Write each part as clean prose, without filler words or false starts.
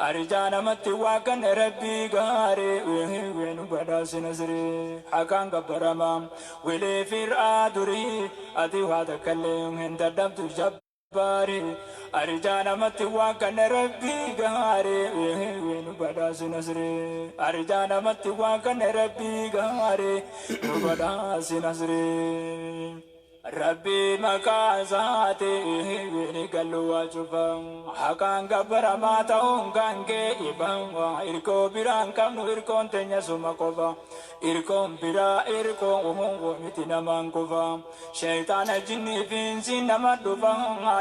Arjaa namatti waa kanne Rabbii gaarii nu badhaasi nasrii. Haqaan gabbarama wilii fir'aa durii ati waa takkallee hin dadhabdu jabbaari. Arjaa namatti waa kanne Rabbii gaarii nu badhaasi nasrii. Arjaa namatti waa kanne Rabbii gaarii nu badhaasi nasrii. Rabbii maqaa isaatiin gallu waa cufa. Haqaan gabbaramaa ta'uun kan kee ifa. Irkoo biraan qabnu irkoon teenya suma qofa. Irkoon biraa irkoo miti namaan kufa. Shayxaana jinnii fi insiin nama dhufa.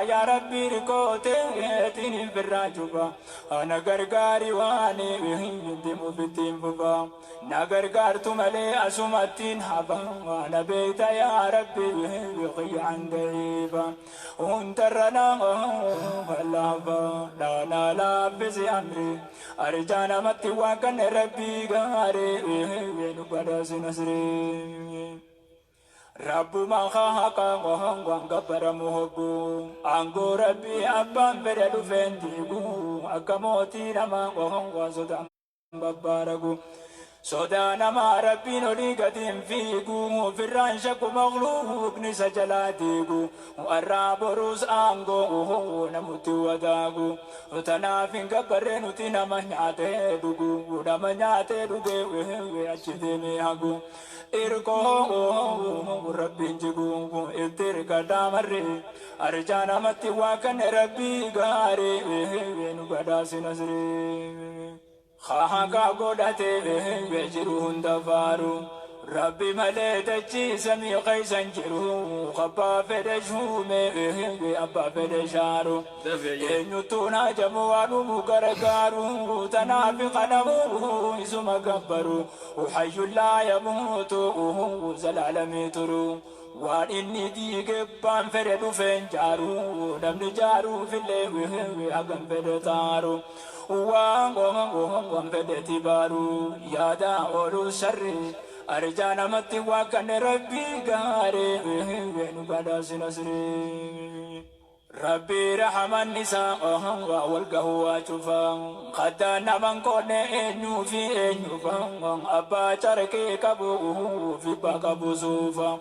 Yaa Rabbi irkoo teetiin hin firraa cufa. Ana gargaari waan deemuuf ittiin fufa. Na gargaartu malee asumattiin hafa. Na beeyta yaa Rabbi kiyyaan da'iifa. Hundarra na laafa na laaffisi amri. Arjaa namatti waa kanne Rabbii gaarii nu badhaasi nasrii. Rabbuma haqa waan gabbaramu hoggu. Aangoo Rabbii abbaan fedhe dhufeen diigu. Akka mootii namaa waan sodaan babbaaragu. Sodaa namaa Rabbiin olii gadi hin fiigu. Ofirraan shakku makhluuqni isa jalaa diigu. Har'aa boruus aangoo namutti wadaagu. Tanaaf hin gabbarree nuti nama nyaatee dhugu. Nama nyaatee dhugee achi deemee hagu. Irkoo Rabbiin jigu itti hirkadhaa marri. Arjaa namatti waa kanne Rabbii gaarii nu badhaasi nasrii. Haqa godhatee jiru hunda faaru. Rabbi malee dachii samii keessa hin jiru. Abbaa fedhe shuume abbaa fedhe shaaru. Eenyuttuu naajamu waan uumu gargaaru. Tanaaf qanamu isuma gabbaru. Hayyuun laa yamuutu zalaalamii turu. Waan inni diige abbaan fedhe dhufeen jaaru. Namni jaaruufillee hagam fedhe taaru. Waan waan fedhe tibaaru. Yaada ooluu sharri. Arjaa namatti waa kanne Rabbii gaarii nu badhaasi nasrii. Rabbii rahaman isaa waa wal gahu waa cufa. Kaddaan naman qoonne eenyuu fi eenyufa. Abbaa carqii qabu fi abbaa qabu suufa.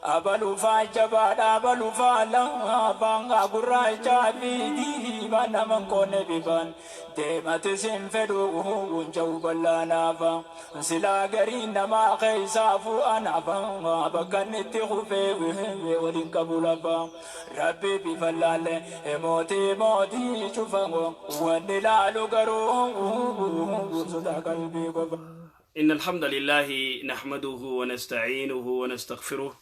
Abalufaa jabaadha abalufaa laafaa gurraachaa fi diimaa naman qoonne bifaan. Deematis hin fedhu hunja'u bal'aa naafa. Silaa gariin namaa keessaafuu anaafa. Bakka inni itti kufee waliin qabu lafa. Rabbi bifa laalle mootii mootii cufa. Wanni laalu garuu sodaa qalbii qofa. إن الحمد لله نحمده ونستعينه ونستغفره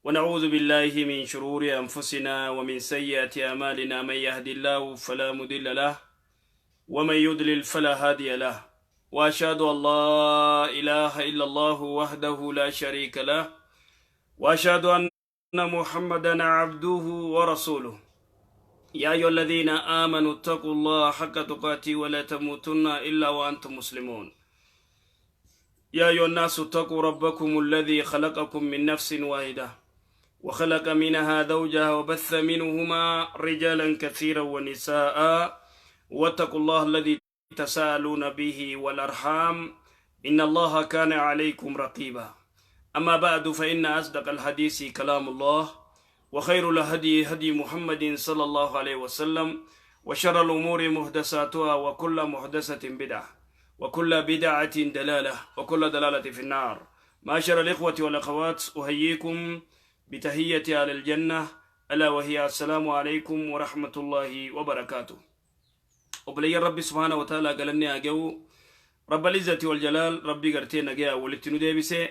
ونعوذ بالله من شرور أنفسنا ومن سيئات أعمالنا، من يهد الله فلا مضل له ومن يضلل فلا هادي له، وأشهد أن لا إله إلا الله وحده لا شريك له، وأشهد أن محمدا عبده ورسوله. يا أيها الذين آمنوا اتقوا الله حق تقاته ولا تموتن إلا وأنتم مسلمون. يا أيها الناس اتقوا ربكم الذي خلقكم من نفس واحدة وخلق منها زوجها وبث منهما رجالا كثيرا ونساء، واتقوا الله الذي تساءلون به والأرحام إن الله كان عليكم رقيبا. أما بعد، فإن أصدق الحديث كلام الله، وخير الهدي هدي محمد صلى الله عليه وسلم، وشر الأمور محدثاتها، وكل محدثة بدعة، وكل بدعة دلالة، وكل دلالة في النار. معاشر الإخوة والأخوات، أحييكم بتحية أهل الجنة، ألا وهي السلام عليكم ورحمة الله وبركاته. Obboleeyyan Rabbi سبحانه وتعالى galanni haa ga'u رب العزة والجلال. Rabbii gartee nagaya walitti nu deebise,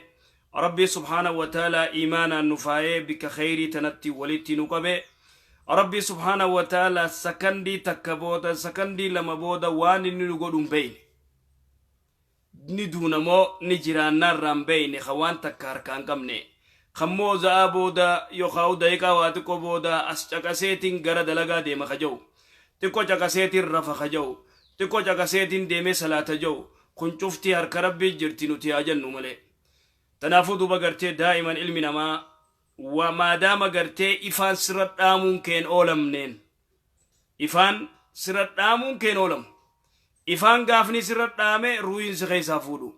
Rabbii سبحانه وتعالى iimaanaan nu faayee bikka khayrii tanatti walitti nu qabe, Rabbii سبحانه وتعالى sakandii takka booda, sakandii 2 booda waan inni nu godhu hin beeyne, ni duunamoo ni jiraannaarraa hin beeyne, ka waan takka harkaan hin qabne, kammoo za'aa booda yookaan daqiiqaa waa xiqqoo booda as caqaseetiin gara dalagaa deema ka jiru, xiqqoo caqaseetiin rafa ka jiru, xiqqoo caqaseetiin deemee salaata jiru, kun cuftii harka Rabbii jirti, nuti haa jennu malee. Tanaafuu duuba gartee daa'iman ilmi namaa waa maadaama gartee ifaan sirra dhaamuun keen oolamneen, ifaan sirra dhaamuun keen oolamu. Ifaan gaafni sirra dhaame ruuhiin si keessaa fuudhu.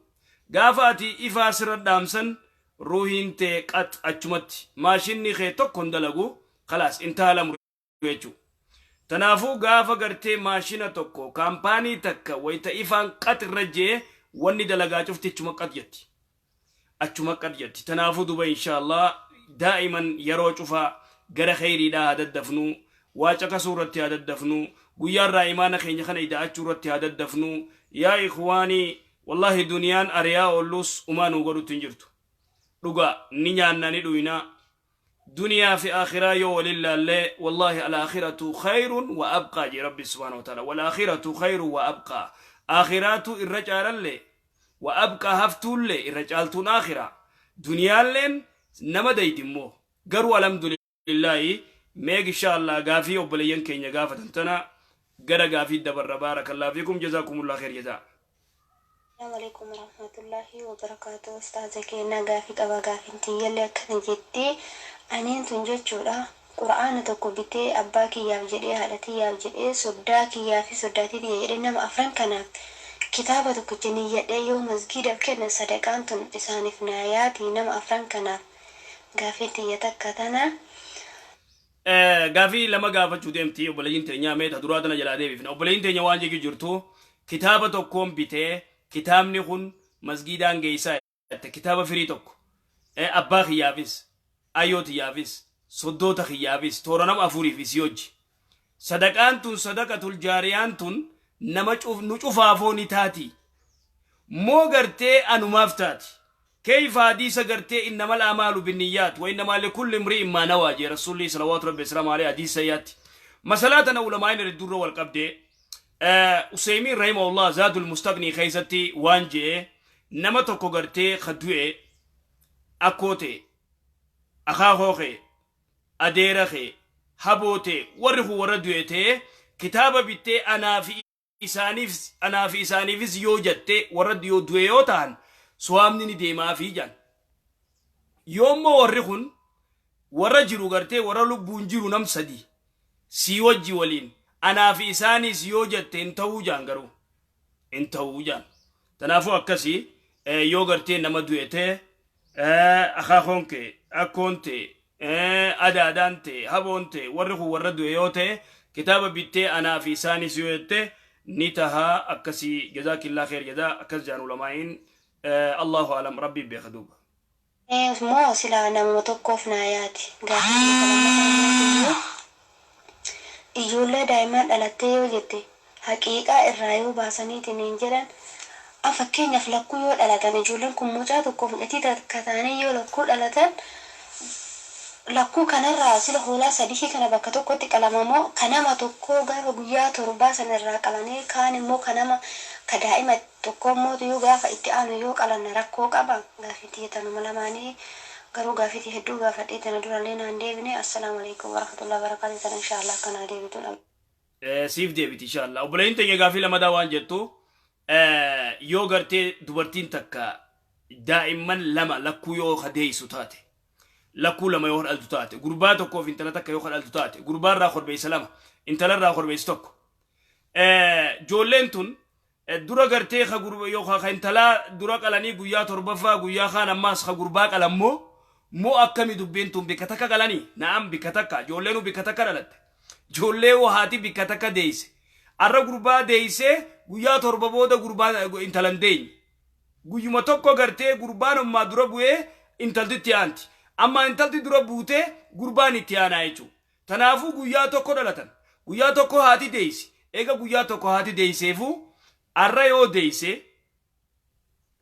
Gaafa ati ifaa sirra dhaamsan, ruuhiin tee qax achumatti, maashinni kee tokko hin dalagu, khalaas, intaha lamru jechuu. Tanaafuu gaafa gartee maashina tokko, kaampaanii takka, wayta ifaan qax irra jee, wanni dalagaa cufti achuma qax jetti. Achuma qax jetti. Tanaafuu duba inshallah daa'iman yeroo cufa gara kheyriidhaa haa daddafnu, waa caqasuu irratti haa daddafnu, guyyaarraa imaana keenya kana ida'achuu irratti haa daddafnu. Yaa ikhwaanii, wallahi duniyaan ariyaa oolluus umaa nuu godhutti hin jirtu. Dhugaa ni nyaanna, ni dhuyna. Duniyaa fi akhiraa yoo walin laalle, wallahi al-aakhiratu khayrun wa abqaa jee Rabbi subhaanahu wa ta'ala. Wal aakhiratu khayrun wa abqaa. Aakhiraatu irra caalalle, wa abqaa haftuulle, irra caaltuun aakhiraa. Duniyaalleen nama daydi immoo. Garuu alhamdulillaahi, meeg insha Allah gaafii obboleeyyan keenya gaafatan tana gara gaafii dabarra. Baarakallahu fiikum, jazaakumullah khair jazaa. Assalamu alaikum warahmatullahi wabarakatuh. Ustaaza keenya, gaafii qaba. Gaafiin tiyyallee akkana jetti. Aniin tun jechuudha, qura'aana tokko bitee abbaa kiyyaaf jedhee, haadha tiyyaaf jedhee, soddaa kiyyaa fi soddaatii tiyya jedhee, nama afran kanaaf kitaaba tokkicha niyyadhee yoo masgiidaaf kenna, sadaqaan tun isaaniif naayaati nama afran kanaaf? Gaafiin tiyya takka tana. Gaafii lama gaafachuu deemti obboleeyyiin teenya. Mee ta duraa tana jalaa deebifna. Obboleeyyiin teenya waan jechuu jirtu, kitaaba tokkoon bitee, kitaabni kun masgiidaan geessaa jette, kitaaba firii tokko abbaa kiyyaafis, ayyoo tiyyaafis, soddoota kiyyaafis, toora nama afuriif isii hojji. Sadaqaan tun, sadaqatul jaariyaan tun, nama nu cufaafoo ni taati moo gartee anumaaf taati? Kayfa hadiisa gartee innamal a'maalu binniyyaat wa innamaa likulli imri'in maa nawaa jee Rasuulli salawaatu rabbi wasalaamu alayhi hadiisa sayyaatti. Masalaa tana ulamaa'in heddurra wal qabdee, Useymiin rahimahullah Zaadul Mustaqnii keessatti waan jee, nama tokko gartee ka du'e, akkoo ta'e, akaakoo kee, adeera kee, haboo ta'e, warri kun warra du'e ta'e, kitaaba bittee anaa fi isaaniif, anaa fi isaaniifis yoo jette, warra yoo du'e yoo ta'an suwaamni ni deemaafii jaan. Yoommoo warri kun warra jiru gartee warra lubbuun jiru nam sadi sii wajji waliin anaa fi isaanis yoo jette hin ta'uu jaan, garuu hin ta'uu jaan. Tanaafuu akkasii yoo gartee nama du'e ta'e, akaakoon kee, akkoon ta'e, adaadaan ta'e, haboon ta'e, warri kun warra du'e yoo ta'e, kitaaba bittee anaa fi isaanis yoo jette ni tahaa akkasii. Jazaakillaa kheer jazaa akkas jaan ulamaa'iin. Allahu alam, rabbii beeka duuba. Moo silaa namuma tokkoof naayaati? Gaafii kiyya lammaffaa ijoollee daa'imaan dhalattee yoo jette, haqiiqaa irraa yoo baasaniitiin hin jedhan, an fakkeenyaaf lakkuu yoo dhalatan, ijoolleen kun mucaa tokkoof mucattii takka ta'anii yoo lakkuu dhalatan, lakkuu kanarraa sila hoolaa sadii kana bakka tokkotti qalamamoo, ka nama tokkoo gaafa guyyaa 7 sana irraa qalanii, kaan immoo ka nama ka daa'ima tokko immoo gaafa itti aanu yoo qalanna rakkoo qaba? Gaafii tiyya tanuma lamaanii. Garuu gaafii hedduu gaafadhee tana durallee naan deebine. Assalaamu alaikum warahmatullahi wabarakatuh. Tana inshaallah akkanaa deebituun. Siif deebiti inshaallah. Obboleeyyiin teenya gaafii lamadaa waan jettu, yoo gartee dubartiin takka daa'imman lama lakkuu yoo kadeessu taate, lakkuu lama yoo dhaltu taate, gurbaa tokkoof intala takka yoo dhaltu taate, gurbaarraa korbeessa lama, intalarraa korbeessa tokko, ijoolleen tun dura gartee ka yookaan ka intalaa dura qalanii guyyaa torbaffaa guyyaa kaan ammaas ka gurbaa qalammoo moo akkami dubbiin tun? Bikka takka qalanii? Na'am, bikka takka. Ijoolleenuu bikka takka dhalatte. Ijoollee haati bikka takka deeyse, arra gurbaa deeysee guyyaa 7 booda gurbaa intalan deenye, guyyuma tokko gartee gurbaan ammaa dura bu'ee intalti itti aanti, amma intalti dura buutee gurbaan itti aanaa jechuudha. Tanaafuu guyyaa tokko dhalatan, guyyaa tokko haati deeyse. Eega guyyaa tokko haati deeyseefu, arra yoo deeyse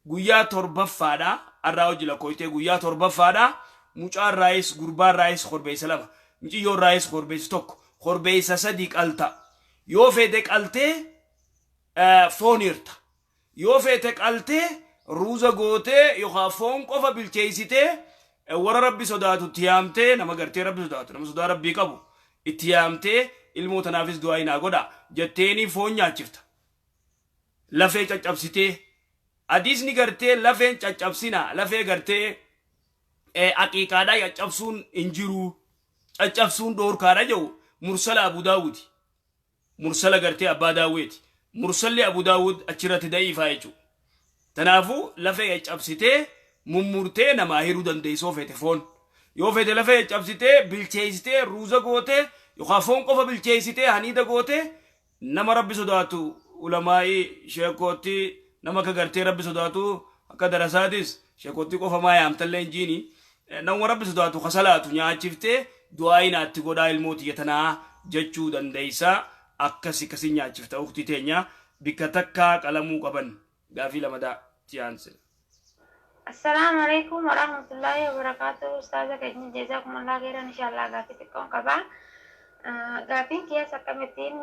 guyyaa torbaffaadha arraa hojii lakkooytee, guyyaa torbaffaadha mucaarraayis gurbaarraayis korbeessa lama, miciyyoorraayis korbeessa tokko, korbeessa sadi qalta. Yoo feete qaltee foon hirta, yoo feete qaltee ruuza gootee yookaan foon qofa bilcheessitee warra rabbi sodaatu itti yaamtee, nama gartee rabbi sodaatu, nama sodaa rabbii qabu itti yaamtee, ilmoo tanaafis du'aa naa godha jetteeni foon nyaachifta. Lafee caccabsitee, hadiisni gartee lafeen caccabsina, lafee gartee aqiiqaadhaa caccabsuun hin jiru, caccabsuun dhoorkaadha jedhu mursala Abu Daawuti, mursala gartee abbaa daawweeti. Mursalli Abu Daawud achirratti da'iifaa jechuudha. Tanaafuu lafee cabsitee mummurtee namaa hiruu dandeessoo feete foon. Yoo feete lafee cabsitee bilcheessitee ruuza gootee yookaan foon qofa bilcheessitee haniida gootee, nama Rabbi sodaatu, ulamaa'ii, sheekootti, nama akka gartee Rabbi sodaatu, akka darasaatis sheekootti qofa maa yaamtallee hin jiini, nama Rabbi sodaatu kasalaatu nyaachiftee du'aa inaatti godhaa ilmoo tiyya tanaa jechuu dandeeysa. Akkasi akkasi nyaachifta, uktii teenya. Bikka takkaa qalamuu qaban gaafii lamadaa tiyaansina. Assalaamu alaikum warahmatullahi wabarakatuh. Ustaaza keenya, jazakumullah khairan. Inshallah gaaffii xiqqoon qaba. Gaaffiin kiyyaas akkamittiin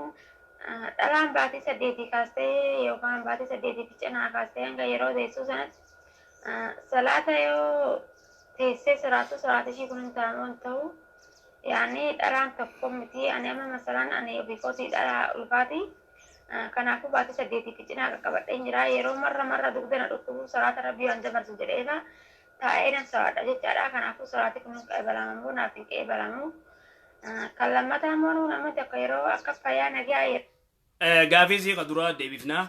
dhalaan baatii 8 kaastee yookaan baatii 8 fi cinaa kaastee hanga yeroo deessuu sanatti salaata yoo teessee salaatu, salaata ishii kun hin ta'amu hin ta'u? Yaani dhalaan tokko miti, ani amma masalaan ani ofii kootii dhalaa ulfaati. Kanaafuu baatii 8 fi cinaa qaqqabadheen jira. Yeroo marra marra dugda na dhukkubu salaata Rabbii waan dabarsu jedheefa taa'ee nan salaadha jechaadha. Kanaafuu salaati kun hin qeebalamu moo naaf hin qeebalamu? Kan lammataa immoo namni tokko yeroo akka fayyaa nagaa Gaafii sii duraa deebifnaa.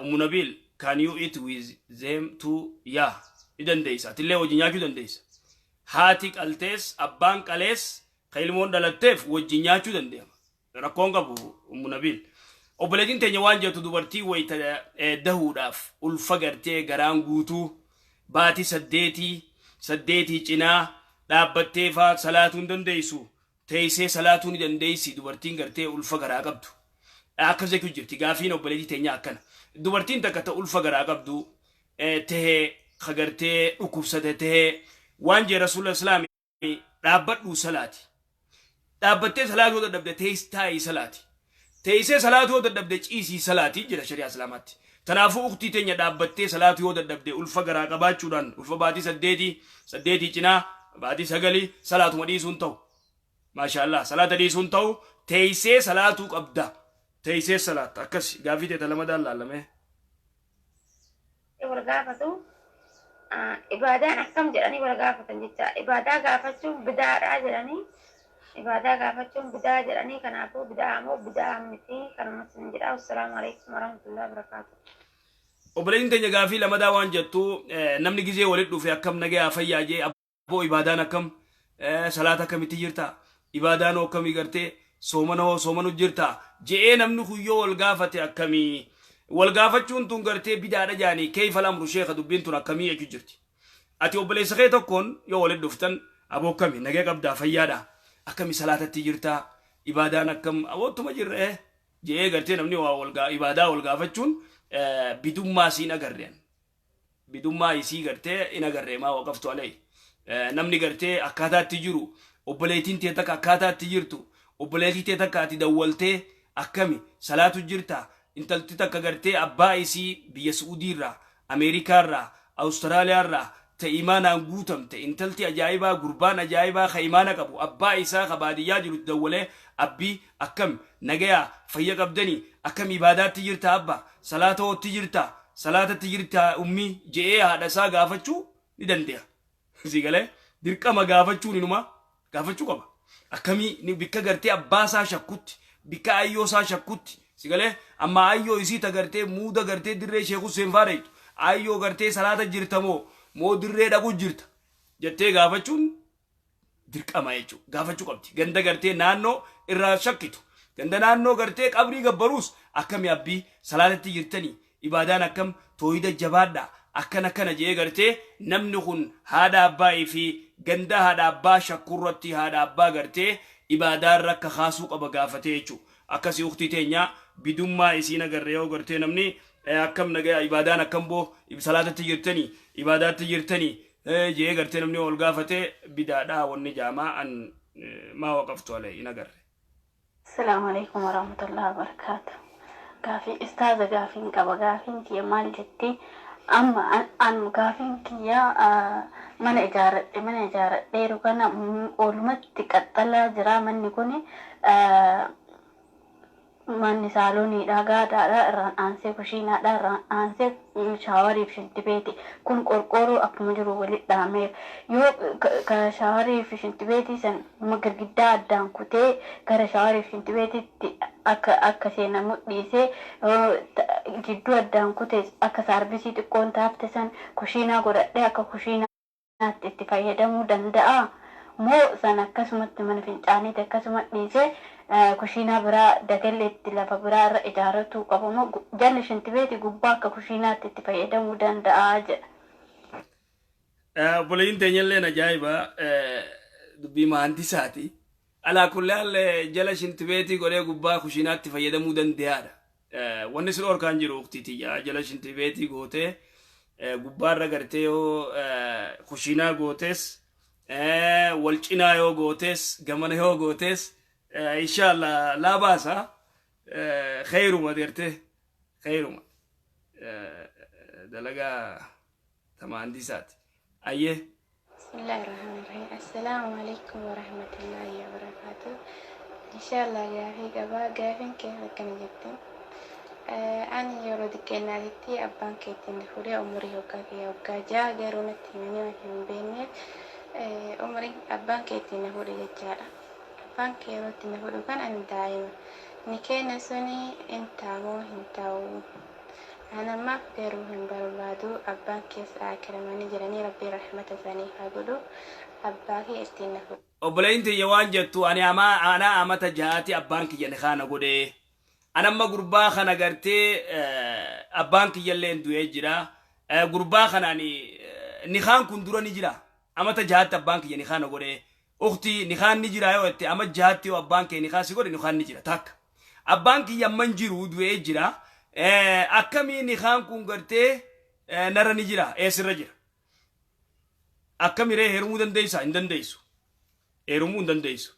Ummu Nabil, can you eat with them too? Yaa, ni dandeessa. Atillee wajjin nyaachuu dandeessa. Haati qaltees abbaan qalees ka ilmoon dhalatteef wajjin nyaachuu dandeema. Rakkoon qabu, Ummu Nabil. Obboleettiin teenya waan jettu, dubartii wayita dahuudhaaf ulfa gartee garaan guutuu baatii 8, 8 cinaa dhaabbattee faa salaatuu hin dandeessu. Teessee salaatuu ni dandeessi dubartiin gartee ulfa garaa qabdu? Akkas jechuu jirti gaafiin obboleettii teenya akkana. Dubartiin takka ta ulfa garaa qabdu tahee, ka gartee dhukkubsate tahee, waan jee Rasuula Islaami, dhaabbadhuu salaati. Dhaabbattee salaatuu dadhabde, teessee taa'ii salaati. Teessee salaatuu yoo dadhabde, ciisii salaatii jedha shari'aa Islaamaatti. Kanaafuu uktii teenya, dhaabbattee salaatuu yoo dadhabde ulfa garaa qabaachuudhaan, ulfa baatii 8, 8 cinaa, baatii 9, salaatuma dhiisuun ta'u. Maashaallah, salaata dhiisuun ta'u, teessee salaatuu qabda. Teessee salaatta akkas. Gaafii teeta lamadaan laallamee. Wal gaafatu, ibaadaan akkam jedhanii wal gaafatan jecha. Ibaadaa gaafachuun bidaadhaa jedhanii, ibaadaa gaafachuun bidaa jedhanii. Kanaafuu bidaa moo bidaa miti? Kanuma sin jedha. Assalaamu alaikum warahmatullahi wabarakaatu. Obboleettiin teenya gaafii lamadaa waan jettu, namni gizee walitti dhufe akkam, nagayaa, fayyaa jee, abboo ibaadaan akkam, salaata akkamitti jirta, ibaadaan hoo akkamii, gartee soomana hoo soomanu jirta je'ee namni kun yoo wal gaafate akkamii, wal gaafachuun tun gartee bidaadha jaanii, kayfa lamru sheeka, dubbiin tun akkamii jechuu jirti. Ati obboleessa kee tokkoon yoo walitti dhuftan, aboo akkami, nagaya qabdaa, fayyaadha, akkami, salaatatti jirta, ibaadaan akkam, aboottuma jirre je'ee gartee namni waa wal ibaadaa wal gaafachuun bidummaa siin agarreen, bidummaa isii gartee in agarree. Maa waqaftu alay, namni gartee akkaataatti jiru, obboleettiin tee takka akkaataatti jirtu, obboleettii tee takka ati dawwaltee akkami, salaatu jirta, intalti takka gartee abbaa isii biyya Su'uudiirraa, Ameerikaarraa, Awustiraaliyaarraa ta imaanaan guutamte, intalti ajaa'ibaa, gurbaan ajaa'ibaa ka imaana qabu abbaa isaa ka baadiyyaa jiru dawwalee, abbii akkam, nagayaa, fayya qabdanii, akkam, ibaadaatti jirta abba, salaata hootti jirta, salaatatti jirta ummii je'ee haadha isaa gaafachuu ni dande'a. Si galee? Dirqama gaafachuun inuma gaafachuu qaba. Akkamii ni bikka gartee abbaa isaa shakkutti, bikka ayyoo isaa shakkutti, si galee? Amma ayyoo isii ta gartee muuda gartee dirree Sheek Hussein faa dhaytu, ayyoo gartee salaata jirta moo dirree dhaqu jirta jettee gaafachuun dirqama jechuudha. Gaafachuu qabdi. Ganda gartee naannoo irraa shakkitu. Ganda naannoo gartee qabrii gabbaruus, akkami abbii, salaatatti jirtanii, ibaadaan akkam, tooyida jabaadha, akkana akkana jee gartee namni kun haadha abbaa fi ganda haadha abbaa shakkurratti haadha abbaa gartee ibaadaarra akka kaasuu qaba gaafatee jechuudha. Akkasii uktii teenya, bidummaa isiin agarre yoo gartee namni akkam, nagaya, ibaadaan akkam, boo salaatatti jirtanii, ibaadaatti jirtanii jee gartee namni ol gaafatee bidaadhaa wanni jaamaa an maa waqaftu alee hin agarre. Asalaamu alaikum warahmatullahi wabarakaatu. Gaafii istaaza, gaafiin qaba. Gaafiin kiyya maal jetti? Amma an gaafiin kiyya mana ijaaradhe, mana ijaaradheeru kana oolumatti qaxxalaa jira manni kuni. Manni saaloniidha, gaadaadha, irraan aansee kushiinaadha, irraan aansee shaawarii fi shintibeeti. Kun qorqoorroo akkuma jiru walitti dhaameera. Yoo ka shaawarii fi shintibeetii san girgiddaa addaan kutee gara shaawarii fi shintibeetiitti akka seenamu dhiisee, jidduu addaan kutee akka saarbisii xiqqoon taafte san kushiinaa godhadhee akka kushiinaatti itti fayyadamuu danda'a? Moo san akkasumatti mana fincaaniiti akkasuma dhiisee kushiinaa biraa dagalleetti lafa biraa irra ijaarratuu qaba moo jalli shintibeeti gubbaa akka kushiinaatti itti fayyadamuu danda'a jedha. Obboleeyyiin teenyalleen ajaa'iba, dubbii mahandisaati. Alaa kulli haal, jala shintibeetii godhee gubbaa kushiinaatti fayyadamuu danda'aadha. Wanni sin dhorkaan jiru, uktii tiyya, jala shintibeetii gootee gubbaarra gartee yoo kushiinaa gootes, wal cinaa yoo gootes, gamana yoo gootes, inshallah laa baasa, khayruma gartee khayruma dalagaa ta mahandisaati. Ayyee. Bismillahirrahmanirrahim. Assalaamu alaikum warahmatullahi wabarakatuh. Inshallah gaafii qabaa. Gaafiin kee akkana jetti. Ani yeroo xiqqeennaatitti abbaan keetti na fuudhee umurii waggaa kiyya waggaa 6, garuu natti himanii waan hin beekneef umurii abbaan keetti na fuudhe jechaadha. Abbaan kee yeroo itti na fuudhu kan ani daa'ima. Ni kenna suni hin taamoo hin ta'u? An ammaaf garuu hin barbaadu. Abbaan kees aakiramanii jiranii, Rabbiin rahmata isaaniif haa godhu. Abbaa kee ittiin na fuudhe. Obboleeyyin tiyya waan jettu, ani amaa anaa amata 6ti abbaan kiyya ni kaana godhe. An amma gurbaa kana gartee abbaan kiyyallee du'ee jira. Gurbaa kana ani nikaan kun dura ni jira. Amata 6tti abbaan kiyya ni kaana godhe. Ukti, nikaan ni jira yoo jette, ama 6tti yoo abbaan kee nikaa si godhe nikaan ni jira takka. Abbaan kiyya amma hin jiru, du'ee jira. Akkamii nikaan kun gartee narra ni jira, eessirra jira? Akkamiree heerumuu dandeessaa? Hin dandeessu. Heerumuu hin dandeessu.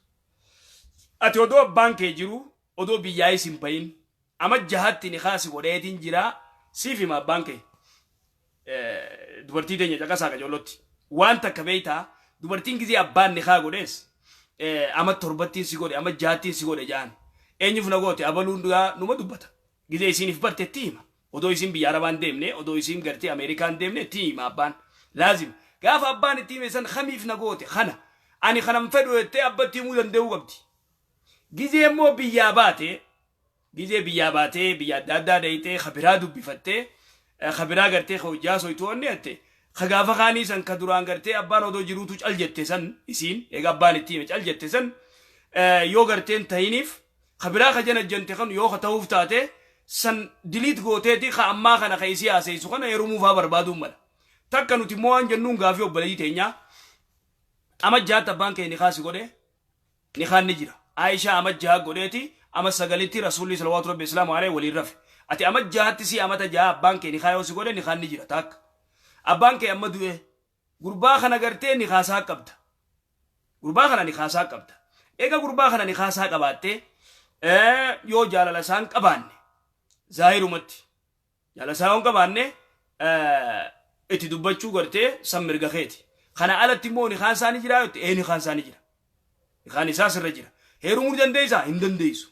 Ati odoo abbaan kee jiru, odoo biyyaayis hin bahin, ama 6tti nikaa si godheetiin jira, siif hima abbaan kee. Dubartii teenya caqasaa qajoollotti. Waan takka beektaa, dubartiin gizee abbaan nikaa godhees ama 7ttiin si godhe, ama 6ttiin si godhe ja'an. Eenyuuf na goote abaluun dhugaa numa dubbata. Gizee isiiniif barte itti hima. Odoo isiin biyya Arabaan deemne, odoo isiin gartee Ameerikaan deemne itti hima abbaan. Laazim. Gaafa abbaan itti hime san kamiif na goote kana. Ani kanan fedhu jettee abbatti himuu danda'uu qabdi. Gizee immoo biyyaa baate, gizee biyyaa baatee biyya adda addaa dhayxee ka biraa dubbifattee, ka biraa gartee ka hojii haasoytu wanni jette, ka gaafa kaanii san ka duraan gartee abbaan odoo jiruutu cal jette san, isiin eega abbaan itti hime cal jette san yoo garteen tahiniif, ka biraa ka janajjante kan yoo ka tahuuf taate san diliit gooteeti ka ammaa kana ka isii haaseysu kana heerumuufaa barbaaduun mala. Takka nuti immoo waan jennuun, gaafii obboleeyyii teenyaa, ama 6tti abbaan kee nikaa si godhe, nikaan ni jira. Aishaa ama 6 godheeti ama 9tti Rasuulli salawaatu rabbi islaamu alayhi waliin rafe. Ati ama 6tti si amata 6 abbaan kee nikaa yoo si godhe nikaan ni jira takka. Abbaan kee amma du'e, gurbaa kana gartee nikaasaa qabda. Gurbaa kana nikaasaa qabda. Eega gurbaa kana nikaasaa qabaattee, yoo jaalala isaan qabaanne, zaahirumatti jaalala isaa yoo hin qabaanne, itti dubbachuu gartee san mirga keeti. Kana alatti immoo nikaan isaa ni jira yoo jette, ee, nikaan isaa ni jira. Nikaan isaa sirra jira. Heerumuu ni dandeessaa? Hin dandeessu.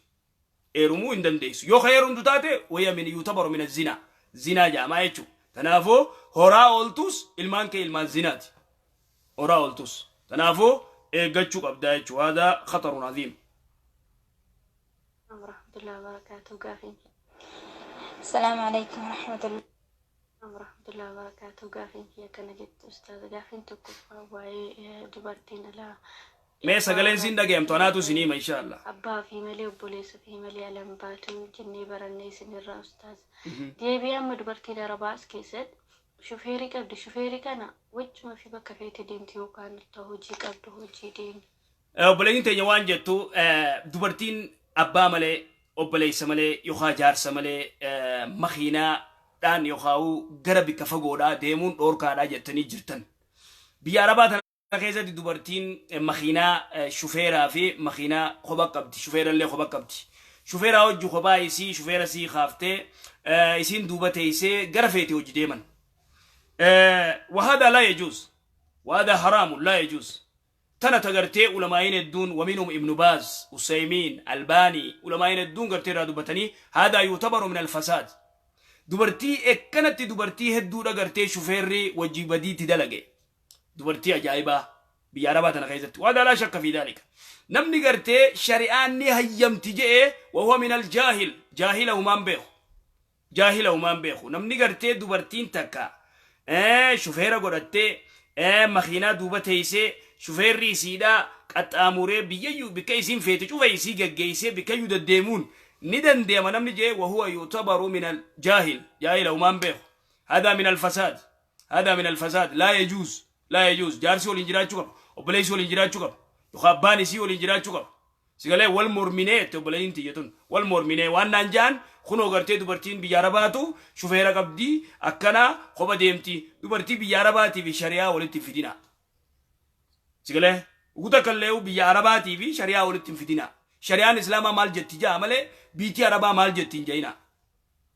Heerumuu hin dandeessu. Yoo ka heerumtu taate wayya min yuutabaru min zinaa. Zinaa jedhamaa jechuudha. Kanaafuu horaa ooltus ilmaan kee ilmaan zinaati. Horaa ooltus. Kanaafuu eeggachuu qabdaa jechuudha. Haadaa khatarun aziim. Warahmatullahi wabarakatuh. Gaafiin Assalaamu alaikum warahmatullahi warahmatullahi wabarakatuh. Gaafiin kiyya kana jettu, ustaaza, gaafiin tokkoffaa waa'ee dubartiin alaa Mee sagaleen siin dhagayamtu, anaatu isin hima inshallah. Abbaa fi malee, obboleessa fi malee alan baatu jennee barannee isinirraa, ustaaza. Deebii amma dubartiin arabaa as keessatti shufeerii qabdi. Shufeerii kana wajjuma fi bakka feete deemti yookaan hojii qabdu hojii deemti. Obboleeyyiin teenya waan jettu, dubartiin abbaa malee, obboleessa malee yookaan jaarsa malee makiinaadhaan yookaan gara bikka fagoodhaa deemuun dhoorkaadhaa jettanii jirtan. Biyya Arabaa tana keessatti dubartiin makiinaa shufeeraa fi makiinaa kopha qabdi. Shufeerallee kopha qabdi. Shufeeraa hojii kophaa isii shufeera sii kaaftee isiin duuba teessee gara feete hojii deeman. وهذا لا يجوز وهذا حرام لا يجوز. Tana tagartee ulamaa'iin hedduun, waminhum Ibnu Baaz, Usaymiin, Albaanii, ulamaa'iin hedduun gartee irraa dubbatanii, haadaa yu'tabaru min alfasaad. Dubartii ekkanatti dubartii hedduudha gartee shufeerri wajji badiitti dalage. Dubartii ajaa'ibaa biyya Arabaa tana keessatti. Waadaa laa shakka fi daalika. Namni gartee shari'aan ni hayyamti je'e wahuwa min aljaahil, jaahila humaan beeku. Jaahila humaan beeku. Namni gartee dubartiin takka shufeera godhattee, makiinaa duuba teessee, shufeerri isiidhaa qaxxaamuree biyyayyuu bikka isiin feete cufa isii gaggeessee bikkayyuu deddeemuun ni dandeema namni jee, wahuwa yu'tabaru min aljaahil, jaahila humaan beeku. Hadaa min alfasaad. Hadaa min alfasaad. Laa yajuuz. Laa yajuuz. Jaarsi waliin jiraachuu qaba. Obboleessi waliin jiraachuu qaba. Yookaan abbaan isii waliin jiraachuu qaba. Sigalee wal morminee jette obboleeyyiin tiyya tun. Wal morminee waan naan ja'an kunoo gartee dubartiin biyya Arabaatu shufeera qabdi, akkana kopha deemti. Dubartii biyya Arabaatii fi shari'aa walitti hin fidinaa. Sigalee ugu takka illee biyya Arabaatii fi shari'aa walitti hin fidinaa. Shari'aan Islaamaa maal jetti ja'a malee biitii Arabaa maal jetti hin ja'inaa.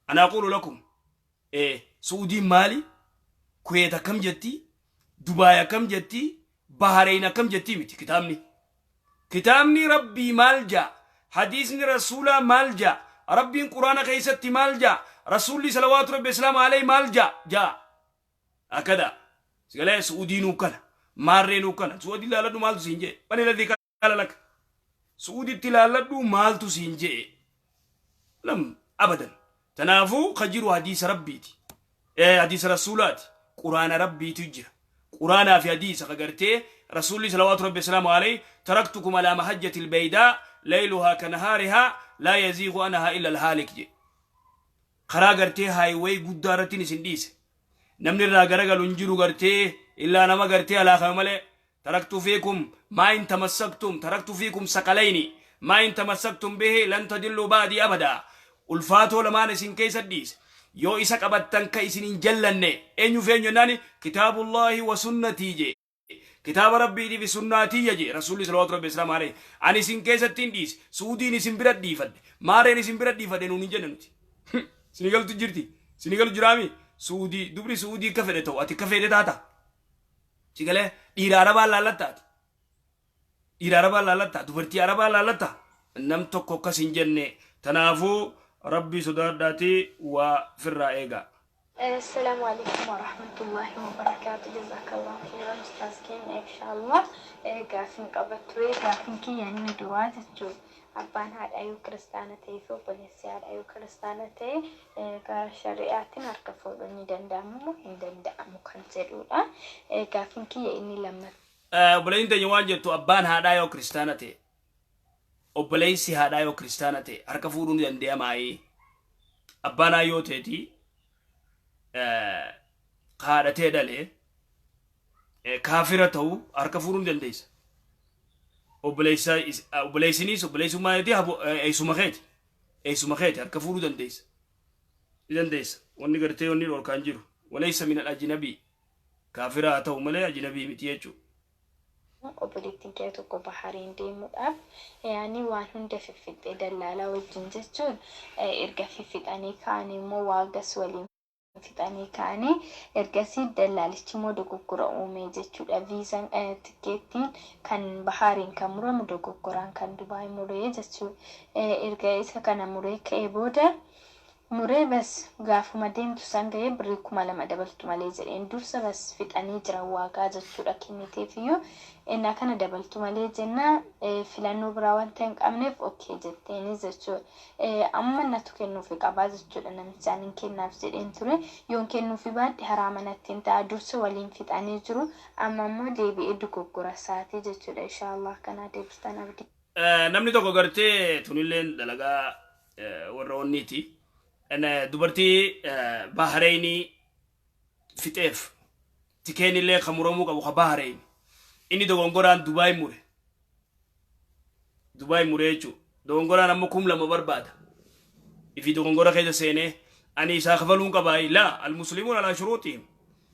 Ana aquulu lakum. Su'uudiin maali? Kuweet akkam jetti? Dubaay akkam jetti? Bahareyn akkam jetti miti kitaabni. Kitaabni Rabbii maal ja'a? Hadiisni Rasuulaa maal ja'a? Rabbiin Quraana keessatti maal ja'a? Rasuulli salawaatu Rabbi Islaama alayhi maal ja'a? Ja'a. Akkada. Sigalee Su'uudiinuu kana. Maarreenuu kana. Su'uudii ilaaladhu maaltu siin jee? Mani ladii qaala laka. Su'uuditti ilaaladhu maaltu siin jee? Lam abadan. Tanaafuu ka jiru hadiisa Rabbiiti. Hadiisa Rasuulaati. Quraana Rabbiitu jira. Quraanaa fi hadiisa ka gartee Rasuulli salawaatu Rabbi salaamu alayhi, taraktukum alaa mahajjati albaydaa layluhaa ka nahaarihaa laa yaziigu anhaa illa alhaalik je. Karaa gartee highway guddaa irratti isin dhiise. Namni irraa garagalu hin jiru gartee illaa nama gartee halaakame malee. Taraktu fiikum maa in tamassaktum, taraktu fiikum saqalayni maa in tamassaktum bihi lan tadilluu ba'dii abadaa. Ulfaatoo lamaan isin keessa dhiise. Yoo isa qabattan ka isin hin jallanne eenyuuf eenyu jennaani, kitaabullaahi wa sunnatii jee. Kitaaba Rabbiitii fi sunnaatiyya jee Rasuulli salawaatu Rabbi islaam alayhi. Ani isin keessatti hin dhiise. Suudiin isin bira dhiifadhe. Maareen isin bira dhiifadhe nuun hin jenne nuti. Sini galtu jirti. Sini galu jiraami. Suudii dubri Suudii akka fedhe ta'u ati akka fedhe taata. Si galee dhiira Arabaa laallattaati. Dhiira Arabaa laallatta, dubartii Arabaa laallatta. Nam tokko akkas hin jenne. Tanaafuu Rabbii sodaadhaati waa firraa eegaa. Assalaamu alaikum warahmatullahi wabarakaatu. Jazakallahu khairan, ustaaz keenya. Inshaallah gaafin qaba ture. Gaafin kiyya inni duraa jechuun, abbaan haadhaa yoo kiristaana ta'ee fi obboleessi haadhaa yoo kiristaana ta'e, gara shari'aatiin harka fuudhuun ni danda'amu moo hin danda'amu kan jedhudha. Gaafin kiyya inni lammaffaa. Obboleeyyiin teenya waan jettu, abbaan haadhaa yoo kiristaana ta'e, obboleessi haadhaa yoo kiristaana ta'e, harka fuudhuu ni danda'amaayii? Abbaan hayyoo ta'eeti haadhatee dhalee kaafira ta'uu harka fuudhuu ni dandeessa. Obboleessinis obboleessummaa keetii, eessuma keeti. Eessuma keeti, harka fuudhuu dandeessa. Ni dandeessa. Wanni gartee wanni dhorkaan jiru. Walaysa min al-ajnabii. Kaafira haa ta'u malee ajnabii miti jechuudha. Obboleettiin kee tokko Bahariin deemuudhaaf yaani waan hunda fiffixxee dallaalaa wajjin jechuun, erga fiffixanii ka'anii immoo waagas waliin fixanii ka'anii, ergasii dallaalichi immoo dogoggora uumee jechuudha. Viizaan, tikkeettiin kan Bahariin kan muramu dogoggoraan kan Dubaay muree jechuudha. Erga isa kana muree ka'ee booda muree bas gaafuma deemtu san ga'ee birrii 2000 dabaltu malee jedheen. Dursa bas fixanii jiran waagaa jechuudha kenniteefiyyuu, innaa kana dabaltu malee jenna, filannoo biraa wanta hin qabneef okay jetteenis jechuudha. Amma natu kennuufi qabaa jechuudha. Namichaan hin kennaaf jedheen ture. Yoon kennuufi baadhe haraama natti hin ta'a. Dursa waliin fixanii jiru, amma immoo deebi'ee dogoggora isaatii jechuudha. Inshaallah kanaa deebistan abdii. Namni tokko gartee tunilleen dalagaa warra onniiti. Dubartii Bahareenii fixeef tikeen illee kan muramuu qabu ka Bahareen. Inni dogongoraan Dubaay mure. Dubaay mure jechuudha. Dogongoraan ammoo 2000 barbaada. Ifi dogongora keessa seenee ani isaa kafaluun qabaa? Laa, almuslimuun alaa shuruutihim.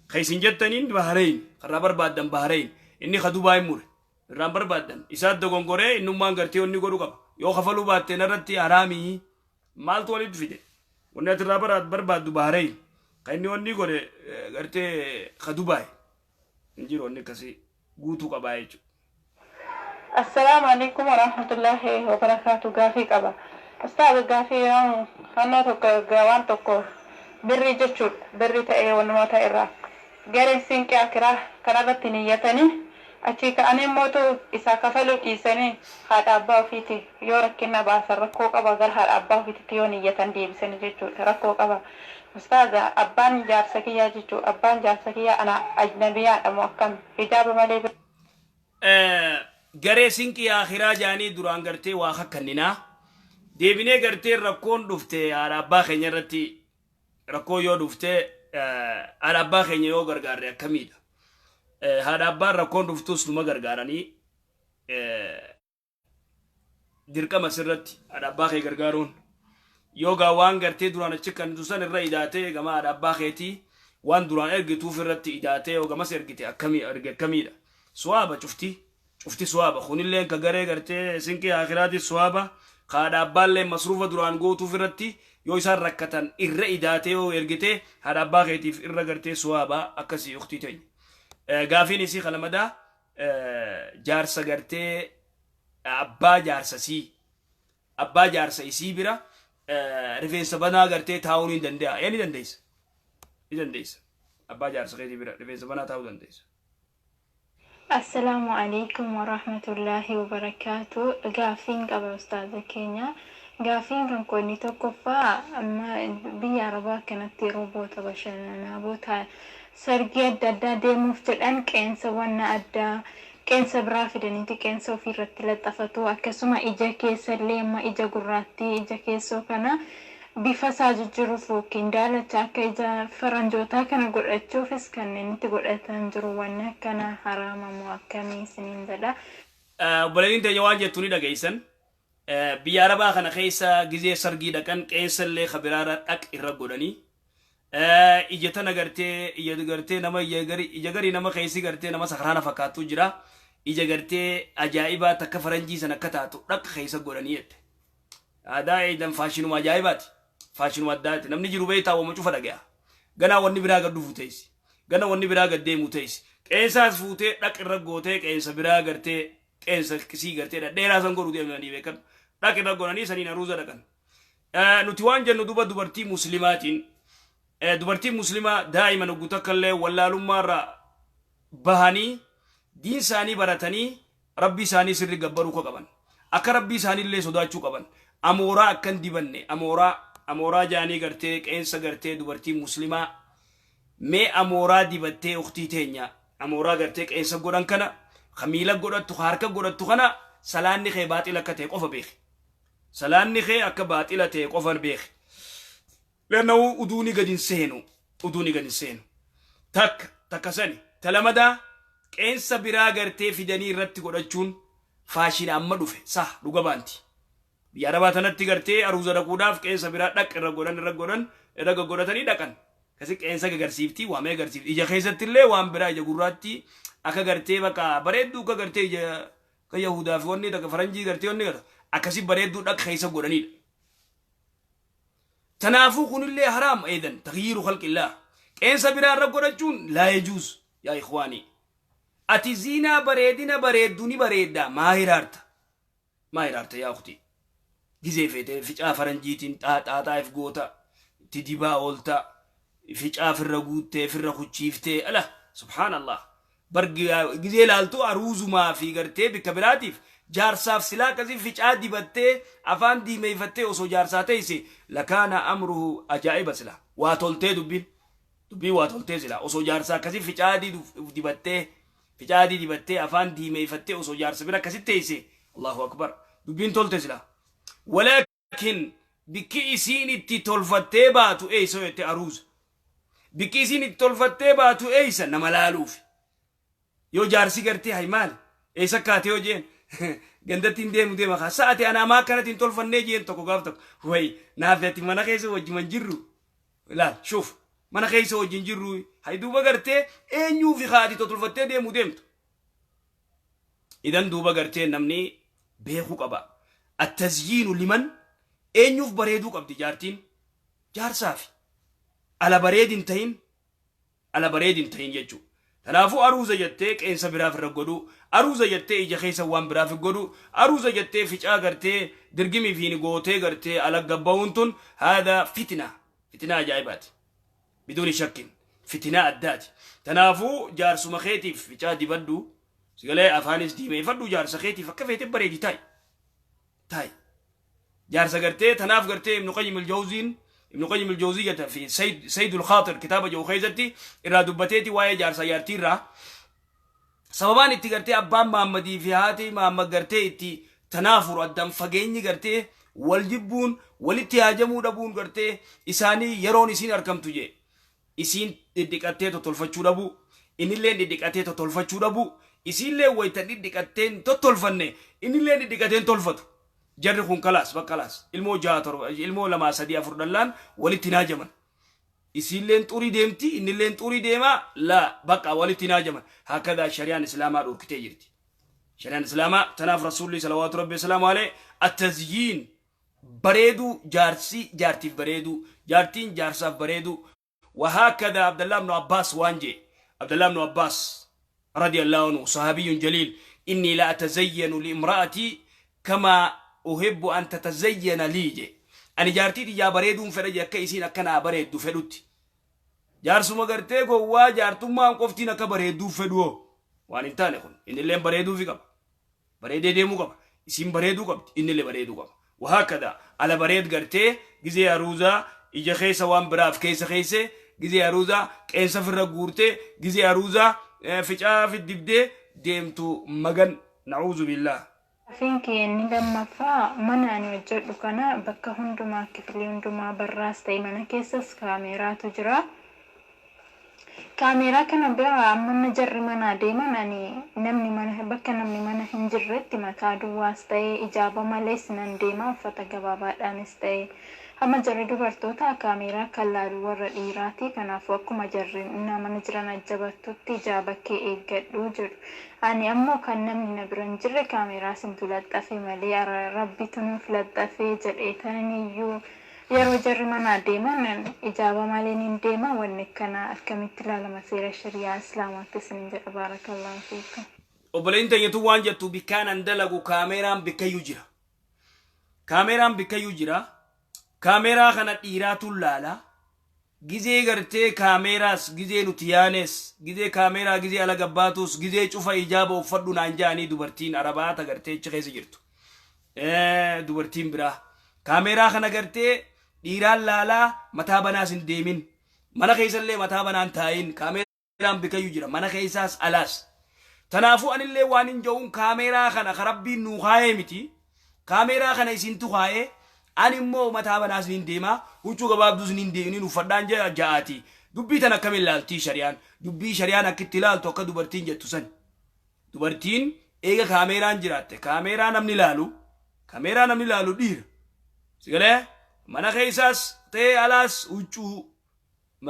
Ka isin jettaniin Bahareen karraa barbaaddan Bahareen, inni ka Dubaay mure. Irraan barbaaddan isaat dogongoree, innummaan gartee onni godhu qaba. Yoo kafaluu baatte narratti haraamii. Maaltu walitti fide? Wanni ati irraa barbaaddu Bahareyn, kan inni wanni godhe gartee ka Dubaay hin jiru. Wanni akkasii guutuu qabaa jechuudha. Assalaamu alaikum warahmatullahi wabarakaatu. Gaafii qaba. Ustaaz, gaafii fannoo tokko waan tokko birrii jechuudha. Birrii ta'ee walumaa ta'e irraa. Gareen sinqii akiraa kanarratti niyyatanii achii ka'anii mootu isaa kafaluu dhiisanii haadha abbaa ofiiti yoo rakkina baasan rakkoo qaba, gara haadha abbaa ofiititti yoo niyyatan deebisanii jechuudha, rakkoo qaba. Ustaaza, abbaan jaarsa kiyyaa jechuudha. Abbaan jaarsa kiyyaa ana ajnabiyaadha moo akkam, hijaaba malee? Garee sinqii akhiraa jaanii duraan gartee waa kakkanninaa deebinee gartee rakkoon dhufte haadha abbaa keenya irratti, rakkoo yoo dhufte haadha abbaa keenya yoo gargaarre akkamiidha? Haadha abbaan rakkoon dhuftus numa gargaaranii, dirqama sirratti haadha abbaa kee gargaaruun. Yoo gaa waan gartee duraan achi kan san irra idaatee gama haadha abbaa keetii waan duraan ergituuf irratti idaatee yoo gamas ergite akkamii erge, akkamiidha? Suwaaba cufti cufti suwaaba. Kunilleen ka garee gartee sinqii akiraati suwaaba. Ka haadha abbaallee masruufa duraan gootuuf irratti yoo isaan rakkatan irra idaatee yoo ergite haadha abbaa keetiif irra gartee suwaaba akkasii. Uktii teenya, gaafiin isii kalamadaa jaarsa gartee abbaa jaarsasii, abbaa jaarsa isii bira rifeensa banaa gartee taa'uu ni danda'a? Ee, ni dandeessa, ni dandeessa. Abbaa jaarsa keetii bira rifeensa banaa taa'uu dandeessa. Assalaamu alaikum warahmatullaahi wabarakaatu. Gaaffiin qaba, ustaaza keenya. Gaaffiin kan koo inni tokkoffaa, amma biyya Arabaa kanatti yeroo boota bashannanaa, boota sargii adda addaa deemuuf jedhan qeensa wanna addaa, qeensa biraa fidaniiti qeensa ofii irratti laxxafatu. Akkasuma ija keessallee amma ija gurraattii, ija keessoo kana bifa isaa jijjiiruuf yookiin daalacha akka ija faranjootaa kana godhachuufis kanneen itti godhatan jiru. Wanni akkana haraama moo akkamii isiniin jedha. Obboleettiin teenya waan jettu ni dhageessan. Biyya Arabaa kana keessa gizee sargii dhaqan qeensa illee kabiraarra dhaq irra godhanii. Ija tana gartee, ija gartee nama ija garii nama keessi gartee nama sakraana fakkaattu jira. Ija gartee ajaa'ibaa takka faranjii sana akka taatu dhaq keessa godhanii jette. Aadaa eedan faashinuma ajaa'ibaati. Faashinuma addaati. Namni jiru beektaa wama cufa dhagaya. Ganaa wanni biraa gad dhufu teessi. Gana wanni biraa gad deemu teessi. Qeensaas fuutee dhaq irra gootee qeensa biraa gartee qeensa sii gartee dhadheeraa san godhu deemanii beekan. Dhaq irra godhanii saniin aruuza dhaqan. Nuti waan jennu duba dubartii muslimaatiin, dubartiin muslimaa daa'iman oggu takka illee wallaalummaarraa bahanii diin isaanii baratanii rabbii isaanii sirri gabbaruu ka qaban, akka rabbii isaanii illee sodaachuu qaban. Amooraa akkan dibanne, amooraa amooraa jaanii gartee qeensa gartee dubartii muslimaa mee amooraa dibattee, uktii teenya, amooraa gartee qeensa godhan kana, ka miila godhattu, ka harka godhattu kana, salaanni kee baaxila akka ta'e qofa beeki. Salaanni kee akka baaxila ta'e qofa beeki. Lannahu uduuni gad hin seenu, uduuni gad hin seenu. Takka takka sani talamadaa qeensa biraa gartee fidanii irratti godhachuun faashina amma dhufe sah dhuga baanti. Biyya Arabaa tanatti gartee aruuza dhaquudhaaf qeensa biraa dhaq irra godhan, irra godhan, irra gaggodhatanii dhaqan. Kasi qeensa gagarsiifti, waamee agarsiifti. Ija keessatti illee waan biraa, ija gurraatti akka gartee bakka bareedduu akka gartee ija akka Yahudaa fi wanni takka faranjii gartee wanni gata akkasi bareedduu dhaq keessa godhanidha. Tanaafuu kunillee haraam eedan taghyiiru khalqillah. Qeensa biraa irra godhachuun laa yajuuz yaa ikhwaanii. Ati ziinaa bareedina bareeddu ni bareedda, maa hiraarta? Maa hiraarta yaa ukhtii? Gizee feete ficaa faranjiitiin xaaxaa if goota, itti dibaa oolta, ficaa firra guuttee firra kuchiiftee, ala subhaanallah. Bar gizee laaltu aruuzumaa fi gartee bikka biraatiif jaarsaaf silaa akkasii ficaa dibattee afaan diimeeyfattee osoo jaarsaa teeyse lakaana amruhu ajaa'iba. Silaa waa toltee, dubbiin dubbiin waa toltee. Silaa osoo jaarsaa akkasii ficaa adii dibattee, ficaa adii dibattee afaan diimeeyfattee osoo jaarsa bira akkasitti teeyse, Allahu akbar, dubbiin tolte silaa. Walaakin bikki isiin itti tolfattee baatu eeysa jette? Aruuza. Bikki isiin itti tolfattee baatu eeysa? Nama laaluufi. Yoo jaarsi gartee hay maali, eessa kaate yoo jeen, gandatti hin deemu deema kaa sa'ate anaa maa akkanatti hin tolfannee jeen. Tokko gaaf tokko way naaf ati mana keessa wajjuman jirru ilaal, shuuf, mana keessa wajjin jirru hay duuba gartee eenyuufi kaati tolfattee deemu deemtu. Idan duuba gartee namni beekuu qaba. Attazyiinu liman, eenyuuf bareeduu qabdi jaartiin? Jaarsaafi. Ala bareedin ta'in, ala bareedin ta'in jechuudha. Tanaafuu aruuza jettee qeensa biraaf irra godhuu, aruuza jettee ija keessa waan biraaf godhuu, aruuza jettee ficaa gartee dirgimii fi gootee gartee ala gabba'uun tun haadha fitina, fitina ajaa'ibaati. Biduuni shakkin fitinaa addaati. Tanaafuu jaarsuma keetiif ficaa dibadhu, sigalee afaanis diimeeffadhu, jaarsa keetiif akka feete bareedi taa'i. Taa'i. Jaarsa gartee tanaaf gartee Ibnu Qayyim al-Jawziin, Ibnu Qayyim al-Jawziyyata fi Saydul Khaatir kitaaba jiru keessatti irraa dubbateeti waa'ee jaarsa jaartii irraa. Sababaan itti gartee abbaan Mahammadii fi haati Mahammad gartee itti tanaafuru addaan fageenyi gartee wal jibbuun walitti haajamuu dhabuun gartee isaanii yeroon isiin argamtu jee. Isiin dhidhiqattee tottolfachuu dhabuu, innilleen dhidhiqatee tottolfachuu dhabuu, isiillee wayita dhidhiqattee hin tottolfanne, innillee dhidhiqatee hin tolfatu. Jarri kun kalaas bakkalaas ilmoo jaha torba, ilmoo lamaa sadii afur dhallaan walitti hin haajaman. Isiilleen xurii deemti, innilleen xurii deema, laa bakka walitti hin haajaman. Hakadaa shari'aan islaamaa dhorkitee jirti. Shari'aan islaamaa tanaaf Rasuulli salawaatu rabbi salaamu alayhi attazyiin bareeduu, jaarsi jaartiif bareeduu, jaartiin jaarsaaf bareeduu. وهكذا عبد الله بن عباس وانجي، عبد الله بن عباس رضي الله عنه صحابي جليل، إني لا أتزين لامرأتي كما أحب أن تتزين لي جي. أنا جارتي تجا بريدون فرج كيسين أكنا بريدو فدوت. جارسuma gartee gowwaa jaartummaan qoftiin akka bareedduu fedhuo waan hin taane kun innillee bareeduu fi qaba, bareedee deemuu qaba, isiin bareeduu qabdi, innillee bareeduu qaba. Wahaakada ala bareed gartee gizee aruuzaa ija keessa waan biraaf keessa keesse, gizee aruuzaa qeensa firra guurtee, gizee aruuzaa ficaa fiddibdee deemtu magan, na'uuzu billaah. Gaafiin kiyya inni lammaffaa, mana ani hojjedhu kana bakka hundumaa, kifilii hundumaa, barraas ta'e mana keessas kaameeraatu jira. Kaameeraa kana bira amma jarri manaa deeman, ani namni mana bakka namni mana hin jirretti mataa duwwaas ta'e ijaaba malees nan deema, uffata gabaabaadhaanis ta'e. Amma jarri dubartoota kaameeraa kan laalu warra dhiiraati. Kanaafuu akkuma jarri mana jiran ajjabattutti ijaaba kee eeggadhu jedhu. Ani ammoo kan namni na bira hin jirre kaameeraa sintu laxxafe malee rabbitu nuuf laxxafee jedhee taniyyuu yeroo jarri manaa deeman ijaaba malee niin deema. Wanni akkana akkamitti ilaalama seera shari'aa islaamaatti isinin jedha? Baarakallahu fiikum. Obboleen teenyatu waan jettu, bikkaan an dalagu kaameeraan bikkayyuu jira. Kaameeraan bikkayyuu jira. Kaameeraa kana dhiiraatu laala. Gizee gartee kaameeraas gizee nuti yaanes, gizee kaameeraa gizee ala gabbaatus, gizee cufa ijaaba uffadhu naan jaanii dubartiin arabaata gartee achi keessa jirtu. Dubartiin biraa. Kaameeraa kana gartee dhiiraan laalaa, mataa banaas hin deemin. Mana keessallee mataa banaan taa'in, kaameeraan bikayyuu jira, mana keessaas alaas. Tanaafuu anillee waan hin jedhuun, kaameeraa kana ka rabbiin nuu kaayee miti. Kaameeraa kana isintu kaayee, ani immoo mataa banaas niin deema, huccuu gabaabduus niin deemin uffadhaan ja'aati. Dubbii tan akkamiin ilaaltii shari'aan? Dubbii shari'aan akkitti ilaaltu akka dubartiin jettu san. Dubartiin eega kaameeraan jiraatte, kaameeraa namni ilaalu, kaameeraa namni ilaalu dhiira. Sigalee mana keessaas ta'ee alaas huccuu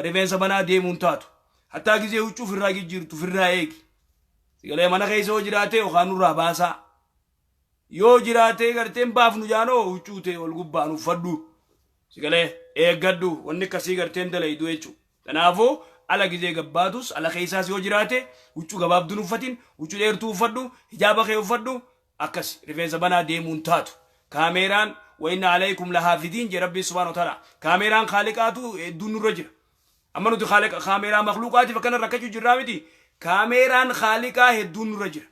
rifeensa banaa deemuun taatu. Hattaa gizee huccuu firraa jijjiirtu firraa eegi. Sigalee mana keessa yoo jiraate yookaan nurraa baasaa. Yoo jiraatee garteen baafnu jaanoo huccuu ta'e ol gubbaan uffadhu. Sigalee eeggadhu, wanni akkasii garteen dalaydu jechuudha. Kanaafuu ala gizee gabbaatus ala keessaas yoo jiraate huccuu gabaabduun uffatin, huccuu dheertuu uffadhu, hijaaba kee uffadhu, akkas rifeensa banaa deemuun taatu. Kaameeraan وإن عليكم لحافظين jee Rabbiin سبحانه وتعالى. Kaameeraan khaaliqaatu hedduun nurra jira. Amma nuti kaameeraa makluuqaatiif akkana rakkachuu jirraa miti. Kaameeraan khaaliqaa hedduun nurra jira.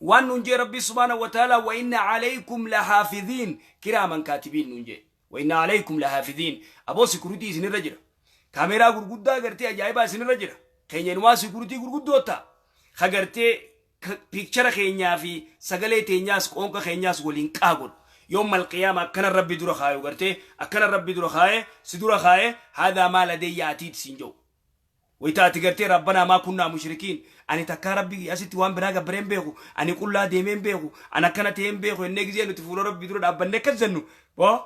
Waan nuun jee Rabbi سبحانه وتعالى وإن عليكم لحافظين كراما كاتبين nuun jee. وإن عليكم لحافظين. Aboo, security isinirra jira. Kaameeraa gurguddaa gartee ajaa'ibaa isinirra jira. Keenya inumaa security gurguddoo ta'a. Ka gartee picture keenyaa fi sagalee teenyaas qoonqa keenyaas waliin qaagodhu. يوم القيامة akkana Rabbi dura kaayu, gartee akkana Rabbi dura kaaye, si dura kaaye, هذا ما لدي عتيد siin jedhu. Wayita ati gartee ربنا ما كنا مشركين, ani takkaa Rabbi asitti waan biraa gabbareen beeku, ani qullaa deemeen beeku, ani akkana ta'een beeku ennee gizee nuti fuula Rabbi dura dhaabbannee akkas jennu, boo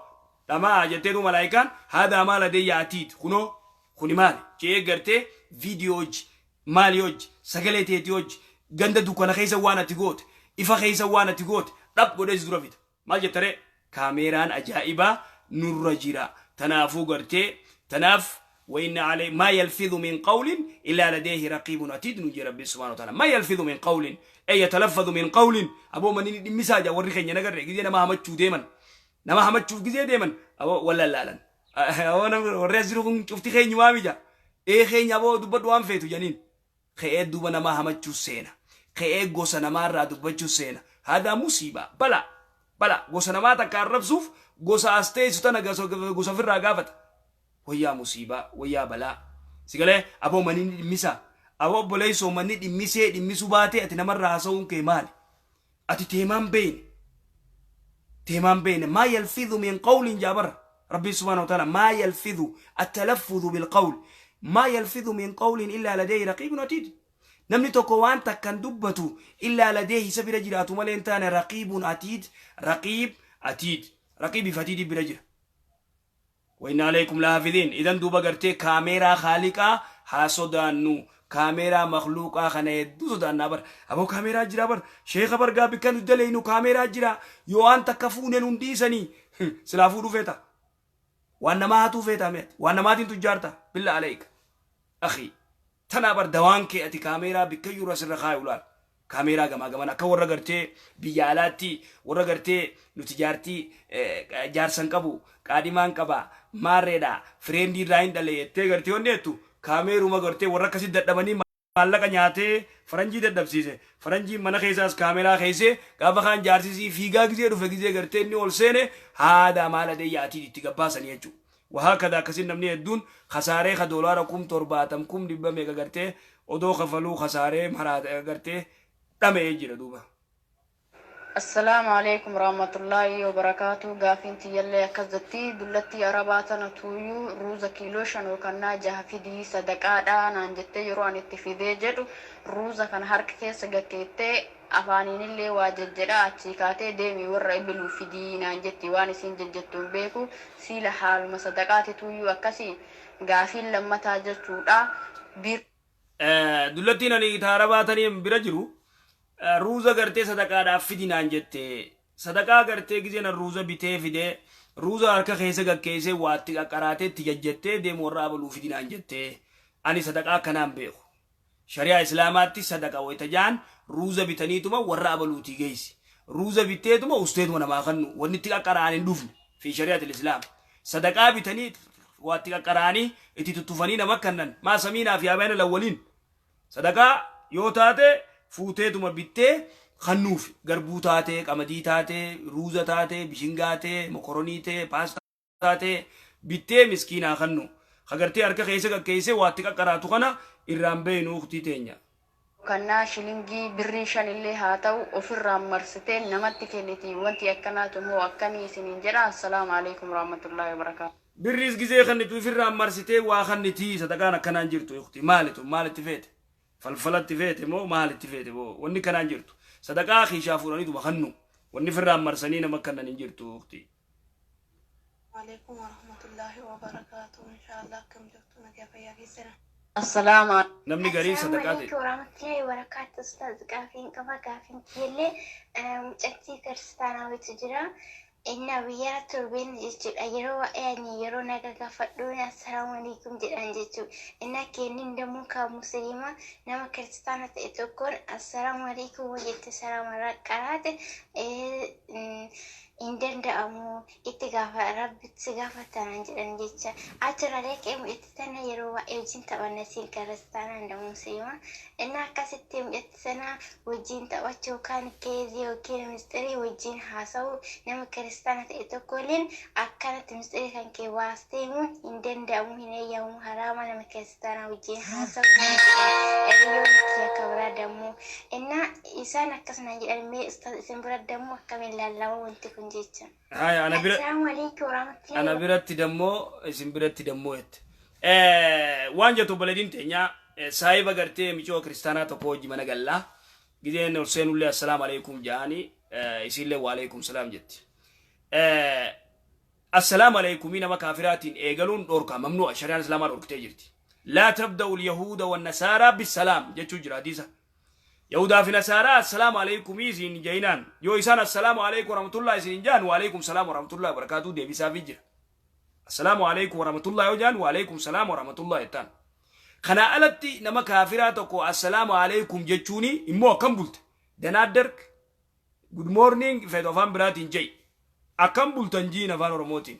dhamaa jetteetu malaayikaan هذا ما لدي عتيد, kunoo kuni maali jee gartee viidiyoo hojii maali hojii sagalee teetii hojii ganda dukkana keessa waan ati goote, ifa keessa waan ati goote dhab godhee si dura fida. Maal jettaree? Kaameeraan ajaa'ibaa nurra jira. Tanaafuu gartee tanaaf وإن علي ما يلفظ من قول إلا لديه رقيب عتيد. نجي ربي سبحانه وتعالى ما يلفظ من قول أي يتلفظ من قول. أبو من مساجة warri keenya nagarre gizee nama hamachuu deeman, nama hamachuuf gizee deeman, aboo wallallaalan. Aboo, warri as jiru kun cufti keenyumaa mija ee keenya. Aboo, dubbadhu waan feetu janiin ka'ee duuba nama hamachuu seena, ka'ee gosa namaarraa dubbachuu seena. Haadha musiibaa, bala bala. Gosa namaa takka arrabsuuf gosa as teessu tana gosa ofirraa gaafata. Wayyaa musiibaa, wayyaa balaa. Sigalee, aboo, manni dhimmisa. Aboo, obboleessoo, manni dhimmisee dhimmisuu baatee ati namarraa haasa'uun kee maali? Ati teemaan beene, teemaan beene. ما يلفظ من قول jaabara rabbii سبحانه وتعالى. ما يلفظ، التلفظ بالقول. ما يلفظ من قول إلا لديه رقيب عتيد. Namni tokko waan takkan dubbatu إلا لديه, isa bira jiraatu malee hin taane, رقيب عتيد. رقيب عتيد, raqiibii fi atiidii bira jira. وإن عليكم لحافظين. Idan duuba gartee kaameeraa khaaliqaa haa sodaannu. Kaameeraa makluuqaa kana hedduu sodaannaa bar. Aboo, kaameeraa jira bar. Sheeka bar, gaa bikka nu daleynu kaameeraa jira. Yoo waan takka fuuneen hundi isanii silaa fuudhuu feeta, waan namaa hatuu feeta meeti, waan namaatiin tujjaarta. بالله عليك أخي, tanaa bar dawaan kee. Ati kaameeraa bikka iyyuu asirra kaayu laal. Kaameeraa gamaa gaman akka warra gartee biyya alaatti, warra gartee nuti jaartii jaarsan qabu, qaadhimaan qaba, maarreedha, friendii irraa hin dhale jettee gartee wanni jettu, kaameeruma gartee warra akkasitti dadhabanii maallaqa nyaatee faranjii dadhabsiise. Faranjiin mana keessaas kaameeraa keessee gaafa kaan jaarsisii fiigaa gizee dhufe, gizee gartee inni ol seene, haadha maala deeyyaatii itti gabbaasanii jechuudha. وهكذا akkasiin namni hedduun kasaaree ka doolaara 70,000, 100,000 meeqa gartee odoo kafaluu kasaaree maraa gartee dhama'ee jira duuba. السلام عليكم ورحمة الله وبركاته. Gaafiin tiyyallee akkas jetti: dullattii arabaa tana tuuyyuu ruuza kiiloo 5 yookaan 6 fidii sadaqaadha naan jettee, yeroo ani itti fidee jedhu ruuza kana harka keessa gakkeettee afaaniinillee waa jejjedha, achii kaatee deemi warra ibiluu fidii naan jetti. Waan isiin jejjettu hin beeku. Siila haaluma sadaqaati tuuyyuu akkasii? Gaafiin lammataa jechuudha. Bir Dullattiin ani taara baatanii bira jiru ruuza gartee sadaqaadhaaf fidi naan jette. Sadaqaa gartee gizee nan ruuza bitee fidee, ruuza harka keessa gakkeessee waatti qaqqaraatee itti jajjattee deemu warra abaluu fidi naan jette. Ani sadaqaa akkanaan beeku. Shari'aa islaamaatti sadaqa wayita jaan ruuza bitaniituma warra abaluutii geessi. Ruuza bitteetuma usteetuma namaa kannu wanni itti qaqqara'an hin dhufne في شريعة الإسلام. Sadaqaa bitanii waatti qaqqara'anii itti tuttufanii nama kannan ما سمعنا في آبائنا الأولين. Sadaqaa yoo taate fuuteetuma bittee kannuuf, garbuu taate, qamadii taate, ruuza taate, bishingaa ta'e, mokoronii ta'e, paastaa taate, bittee miskiinaa kannu. Kagartee harka keessa gaggeessee waatti qaqqaraatu kana irraan beeynu, uktii teenya. Kannaa shilingii birrii shanillee haa ta'u ofirraan marsitee namatti kenniti. Wanti akkanaatu hoo akkamii isiniin jedha. السلام عليكم ورحمة الله وبركاته. Birriis gizee kannitu ifirraan marsitee waa kannitii. Sadaqaan akkanaan jirtu, uktii. Maalitu maalitti feete? Falfalatti feete moo maalitti feete moo? Wanni kanaan jirtu. Sadaqaa kiishaa fuudhaniituma kannu, wanni firraan marsanii nama kannan hin jirtu, uktii. عليكم ورحمة الله وبركاته. إن شاء الله akkam jirtu? Nagaa fayyaa keessana? السلام Namni gariin sadaqaa ta'e. عليكم ورحمة الله وبركاته. Ustaaz, gaafiin qaba. Gaafiin kiyyallee mucattii kiristaanaa wayitu jira. Inni biyya torbeen jechuudha. Yeroo ani yeroo naga gaafadhu السلام عليكم jedhan jechuudha. Inni kennin dammoo kan musliima nama kiristaana ta'e tokkoon السلام عليكم wajjette salaama qaraate hin danda'amu, itti gaafa rabbitti gaafatanan jedhan jecha. Achirralee ka'ee mucatti tana yeroo baay'ee wajjin taphanna, siin kiristaanaan da musliima. Inni akkasitti mucatti sana wajjin taphachuu yookaan keezii yookiin mistirii wajjin haasa'u, nama kiristaana ta'e tokko waliin akkanatti mistirii kan kee baastee himuun hin danda'amu, hin eeyyamu, haraama nama kiristaanaa wajjin haasa'u. Hiriyoonni kiyya akka biraa dammoo innaa isaan akkasuma jedhan. Mee ustaaz, isin bira dammoo akkamiin ilaallama wanti kun jecha? Haya, ana bira السلام عليكم ورحمة الله. Ana biratti dammoo, isin biratti dammoo jette. Waan jettu obboleettiin teenya, saahiba gartee micoo kiristaanaa tokko wajji mana gallaa. Gizeen ol seenullee السلام عليكم jedhanii, isiillee وعليكم السلام jetti. السلام عليكم nama kaafiraatiin eegaluun dhorkaa, ممنوع, shari'aan islaamaa dhorkitee jirti. لا تبدأوا اليهود والنصارى بالسلام jechuu jira hadiisa. Yahudaa fi Nasaaraa السلام عليكم isin jeinaan, yoo isaan السلام عليكم ورحمة الله isin jaan, وعليكم السلام ورحمة الله وبركاته deebisaafii jira. Assalaamu alaikum warahmatullahi yoo jaan, waalaikum salaam warahmatullahi jettaan. Kanaa alatti nama kaafiraa tokko assalaamu alaikum jechuuni immoo akkam bulte, ደህና አደርክ, good morning feetu afaan biraatiin je'i. Akkam bultan jiin afaan Oromootiin.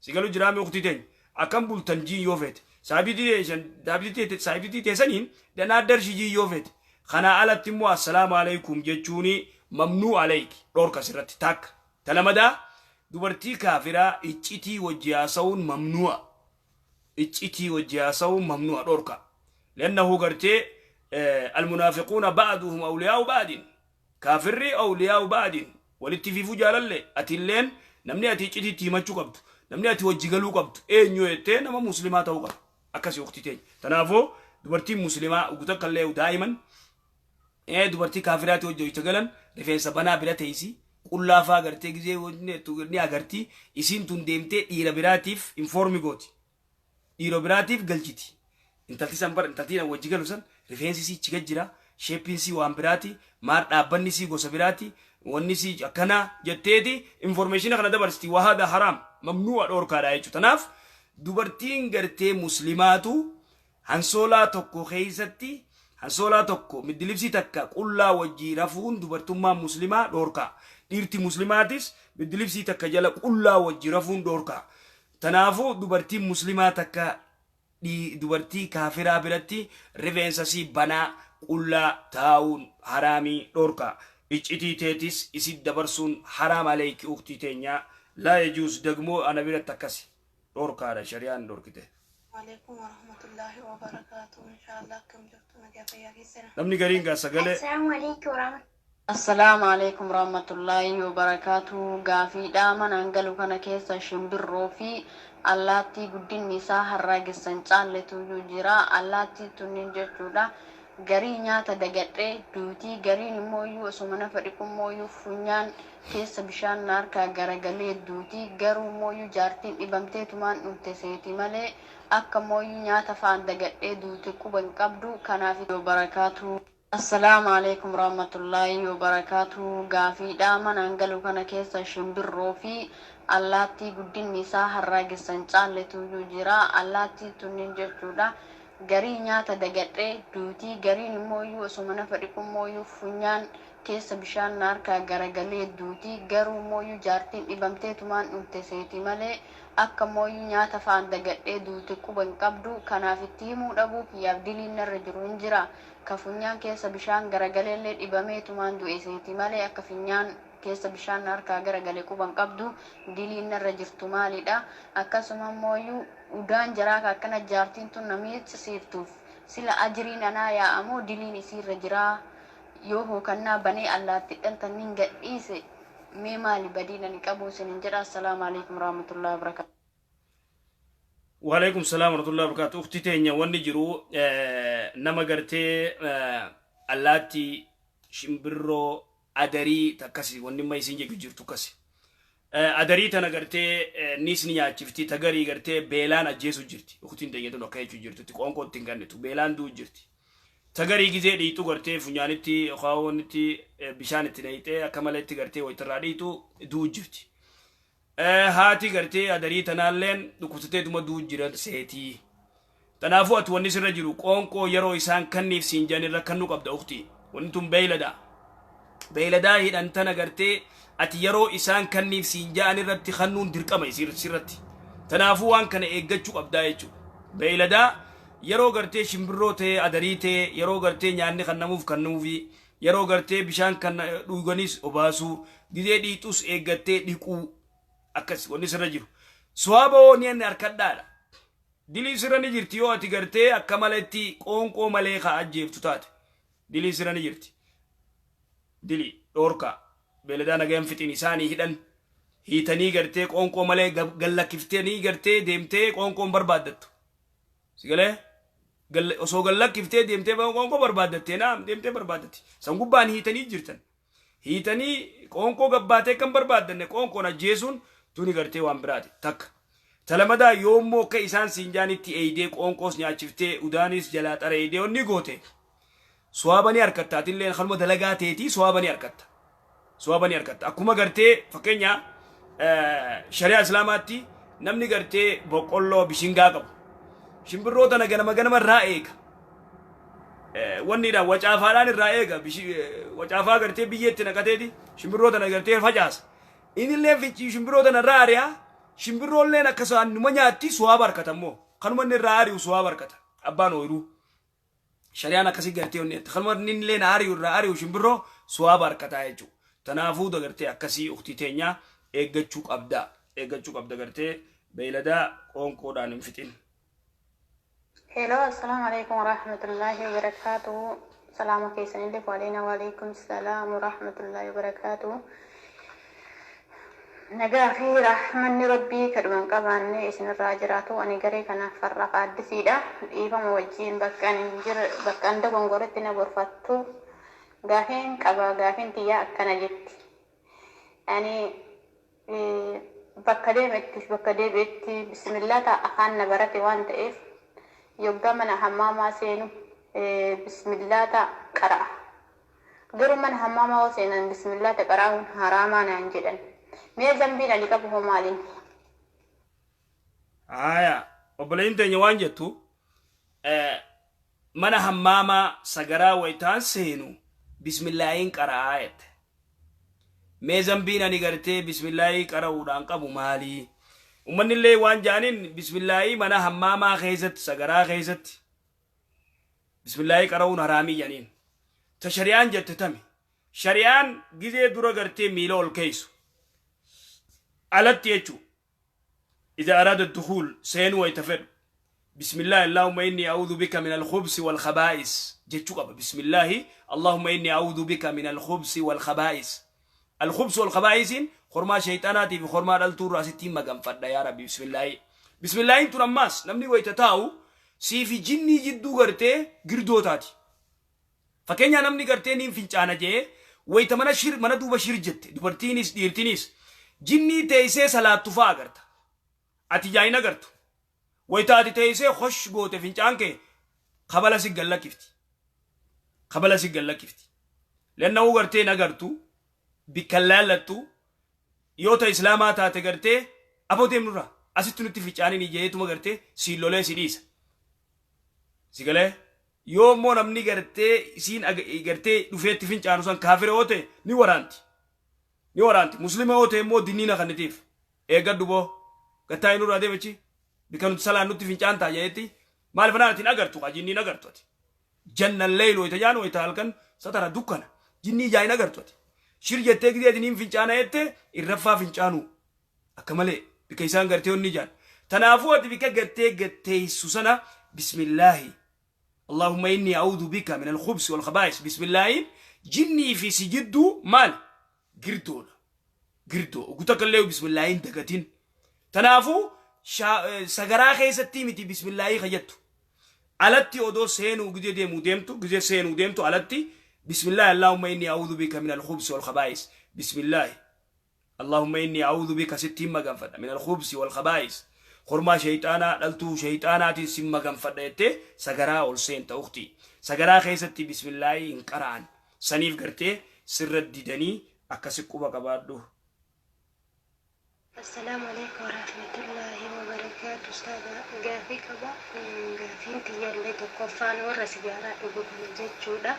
Si galu jiraame, uktii teenya? Akkam bultan jiin yoo feete. Saahibitii teessaniin ደህና አደርሽ jiin yoo feete. Kanaa alatti immoo assalaamu alaikum jechuuni ممنوع عليك, dhorka sirratti takka. Talamadaa, dubartii kaafiraa iccitii wajji haasa'uun ممنوع. Iccitii wajji haasa'uun ممنوع, dhorka. لأنه gartee المنافقون بعضهم أولياء بعض, kaafirri أولياء بعض, walitti fiifuu jaalalle. Atilleen namni ati iccitii himachuu qabdu, namni ati wajji galuu qabdu eenyu jettee, nama muslimaa ta'uu qaba. Akkasii, ukhtii teenya. Tanaafuu dubartiin muslimaa ugutakkallee daa'iman dubartii kaafiraati wajji hojii galan rifeensa banaa bira teessi, qullaafaa gartee gizee ni agartii. Isiin tun deemtee dhiira biraatiif inform gooti, dhiira biraatiif galchiti. Intalti san bar, intaltii wajji galu san rifeensi sii chiga jira, shapeiin sii waan biraati, maar dhaabbanni sii gosa biraati, wanni sii akkana jetteeti information kana dabarsiti. وهذا حرام, ممنوع, dhoorkaadha jechuudha. Tanaaf dubartiin gartee muslimaatu hansoolaa tokko keeysatti, hansoolaa tokko, middilibsii takka qullaa wajjii rafuun dubartummaa muslimaa dhoorkaa. Dhiirti muslimaatis middilibsii takka jala qullaa wajjii rafuun dhoorkaa. Tanaafuu dubartiin muslimaa takka dubartii kaafiraa biratti rifeensa sii banaa qullaa taa'uun haraamii, dhoorkaa. Iccitii teetis isit dabarsuun حرام عليك, uktii teenyaa, لا يجوز. ደግሞ ana biratti akkasi dhoorkaadha, shari'aan dhoorkite. عليكم ورحمة الله وبركاته. إن شاء الله akkam jirtu? Nagaa fayyaa keessan? Namni gariin gaa sagalee Assalaamu alaikum warahmatullahi. Assalaamu alaikum warahmatullaahi wabarakaatu. Gaafiidha, manaan galu kana keessa shimbirroo fi allaattii guddinni isaa harraagessan caalletu jira. Allaattii tunniin jechuudha. Garii nyaata dagadhee duutii, gariin immoo iyyuu osuma nafa dhiqummoo iyyuu funyaan keessa bishaan na harkaa garagalee duutii. Garuu immoo iyyuu jaartiin dhibamteetumaan dhumte seeti malee akka immoo iyyuu nyaata fa'aan dagadhee duute quba hin qabdu. Kanaaf barakaatu. Assalaamu alaikum warahmatullaahi wabarakaatu. Gaafiidha, manaan galu kana keessa shimbirroo fi allaattii guddinni isaa harraagessan caalletu jira. Allaattii tunniin jechuudha. Garii nyaata dagadhee duutii, gariin immoo iyyuu osuma nafa dhiqummoo iyyuu funyaan keessa bishaan na harkaa garagalee duutii. Garuu immoo iyyuu jaartiin dhibamteetumaan dhumte seeti malee akka immoo iyyuu nyaata fa'aan dagadhee duute quba hin qabdu. Kanaaf itti himuu dhabuu kiyyaaf diliin narra jiru hin jira? Ka funyaan keessa bishaan garagaleellee dhibameetumaan du'e seeti malee akka funyaan keessa bishaan na harkaa garagale quba hin qabdu. Diliin narra jirtu maalidha? Akkasuma immoo iyyuu udaan jaraa ka akkana jaartiin tun namni sila ajiriin anaa yaa'amoo diliin isiirra jiraa? Yoo hookannaa banee allaattiidhaan tanniin gadhiise, mee maali badiin ani qabu isinin jedha. Assalaamu alaikum warahmatullahi wabarakatuh. وعليكم السلام ورحمة الله وبركاته. Ukti teenya, wanni jiru nama gartee allaattii, shimbirroo, adarii takkasi, wanni amma isin jedhu jirtu akkasi. Adarii tana gartee nis ni nyaachifti, tagarii gartee beelaan ajjeesu jirti. Uktiin teenya tun akka jechuu jirtutti qoonqoo ittiin kennitu beelaan du'u jirti. Tagarii gizee dhiitu gartee funyaanitti yookaan bishaan itti naqxee akka maletti gartee wayitirraa dhiitu du'u jirti. Haati gartee adarii tanaalleen dhukkubsateetuma du'u jira seetii. Kanaafuu ati wanni sirra jiru qoonqoo yeroo isaan kanniif siin jedhan irra kannuu qabda, uktii. Wanni tun beeylada. Beeyladaa hidhan tana gartee ati yeroo isaan kanniif siin ja'an irratti kannuun dirqama sirratti. Kanaafuu waan kana eeggachuu qabdaa jechuudha. Beeyladaa yeroo gartee shimbirroo ta'e, adarii ta'e, yeroo gartee nyaanni kannamuuf kannuufi, yeroo gartee bishaan kan dhuganis obaasuu, gizee dhiixus eeggattee dhiquu, akkas wanni sirra jiru. Suwaaba hoo ni harkadhaadha. Dilii sirra ni jirti yoo ati gartee akka maletti qoonqoo malee kaa ajjeeftu taate. Dilii sirra ni jirti. Dilii dhoorkaa beeladaa nagayan fixin isaanii hidhan hiitanii gartee qoonqoo malee gallakkiftanii gartee deemtee qoonqoon barbaaddattu. Sigalee osoo gallakkiftee deemtee qoonqoo barbaaddattee naam deemtee barbaaddatti. San gubbaan hiitanii jirtan. Hiitanii qoonqoo gabbaatee kan barbaaddanne qoonqoon ajjeesuun tuni gartee waan biraati takka. Talamadaa, yoommoo akka isaan siinjaanitti eeydee qoonqoos nyaachiftee udaanis jalaa xareeydee onni goote. Suwaaba ni harkatta, atillee kanuma dalagaa teetii suwaaba ni harkatta. Suwaaba ni harkatta. Akkuma gartee fakkeenya shari'aa islaamaatti Namni gartee boqqolloo bishingaa qabu shimbirroo tana ganama ganama irraa eega. Wanniidhaan wacaafaadhaan irraa eega. Wacaafaa gartee biyyeetti naqateeti shimbirroo tana gartee facaasa. Innillee fichii shimbirroo tana irraa ari'a. Shimbirroolleen akkasaan numa nyaatti, suwaaba harkata immoo. Kanuma inni irraa ari'u suwaaba harkata. Abbaan ooyiruu. Shari'aan akkasii gartee onni kanuma inni illee ari'u irraa ari'u shimbirroo suwaaba harkataa jechuudha. Tanaafuu gartee akkasii uktii teenyaa eeggachuu qabda. Eeggachuu qabda gartee beeyladaa qoonqoodhaan hin fixin. Hello, assalamu alaikum warahmatullahi wabarakatuh. Salaama keessanillee waliin waalaikum salaam warahmatullahi wabarakatuh. Nagaa fi rahmanni Rabbii kadhuma hin qabaanne isinirraa jiraatu. Ani garee kanaaf farra faaddisiidha. Dhiifama wajjin bakka ani hin jirre, bakka an dogongoretti na gorfattu. Gaafiin qaba, gaafiin tiyyaa akkana jetti. Ani bakka deemettis bakka deebi'etti bismillaa ta'a afaan na barate waan ta'eef yoggaa mana hammaamaa seenu bismillaa ta'a qara'a. Garuu mana hammaamaa yoo seenan bismillaa ta qara'uun haraamaa naan jedhan. Mee zambiin ani qabu hoo maaliin? Haya, obboleeyyin teenya waan jettu, mana hammaamaa sagaraa wayitaan seenu bismillaahiin qara'aa jette. Mee zambiin ani gartee bismillaahii qara'uudhaan qabu maali? Ummanni illee waan ja'aniin bismillaahii mana hammaamaa keessatti sagaraa keessatti bismillaahii qara'uun haraamii jedhaniin. Ta shari'aan jette tami? Shari'aan gizee dura gartee miila ol keeysu alatti jechuu, إذا أراد الدخول seenuu wayta fedhu بسم الله اللهم إني أعوذ بك من الخبث والخبائث jechuu qaba. بسم الله اللهم إني أعوذ بك من الخبث والخبائث. الخبث والخبائث kormaa shayxaanaatii fi kormaa dhaltuu irraa sittiin maganfadha yaa Rabbi. Bismillaahi, bismillaahiin tun ammaas namni wayta taa'u siifi jinnii jidduu gartee girdoo taati. Fakkeenyaa namni gartee niin fincaana jee wayta mana shir mana duuba shir jette, dubartiinis dhiirtinis jinnii teessee salaattu fa'a agarta. Ati jaayin agartu. Wayta ati teessee hosh goote fincaan kee kabala si gallakkifti. Kabala si gallakkifti. Lenna'uu gartee hin agartu, bikkan laallattu. Yoo ta islaamaa taate gartee aboo deemnurraa asitti nutti fincaaniin jeetuma gartee siin lolee si dhiisa. Si galee? Yoo immoo namni gartee isiin gartee dhufeetti fincaanu san kaafira yoo ta'e ni waraanti. Ni waraanti. Muslima yoo ta'e immoo dinniina kannitiif. Eeggadhu boo. Gattaa inni nurraa deemachi. Bikka nuti salaan nutti fincaan ta'a jedhetti. Maal fanaan ati hin agartu kaa jinniin agartu ati. Jannan leeylu wayita jaan wayita halkan satara dukkana. Jinnii ijaa hin agartu ati. Shir jettee gizee ati niin fincaana jette irraffaa fincaanuu. Akka malee bikka isaan gartee onni jaan. Tanaafuu ati bikka gartee gatteessu sana bismillaahi. اللهم إني أعوذ بك من الخبث والخبائث. Bismillaahiin jinnii fi si jidduu maal? Girdoodha. Girdoo. Ogu takka illee bismillaahiin dagatin. Tanaafuu sagaraa keessatti miti bismillaahii kayyattu. Alatti odoo seenuu gizee deemuu deemtu, gizee seenuu deemtu alatti bismillaahi اللهم إني أعوذ بك من الخبث والخبائث. Bismillaahi. اللهم إني أعوذ بك sittiin maganfadha من الخبث والخبائث. Kormaa shayxaanaa dhaltuu shayxaanaatiin sin maganfadha jettee sagaraa ol seenta uktii. Sagaraa keessatti bismillaahii hin qara'an. Saniif gartee sirra didanii akkasi quba qabaadhu. Assalaamu alaikum warahmatullaahi wabarakaatu. Ustaaza, gaafii qaba. Gaafiin tiyyaallee tokkoffaan warra sigaaraa dhugu kana jechuudha.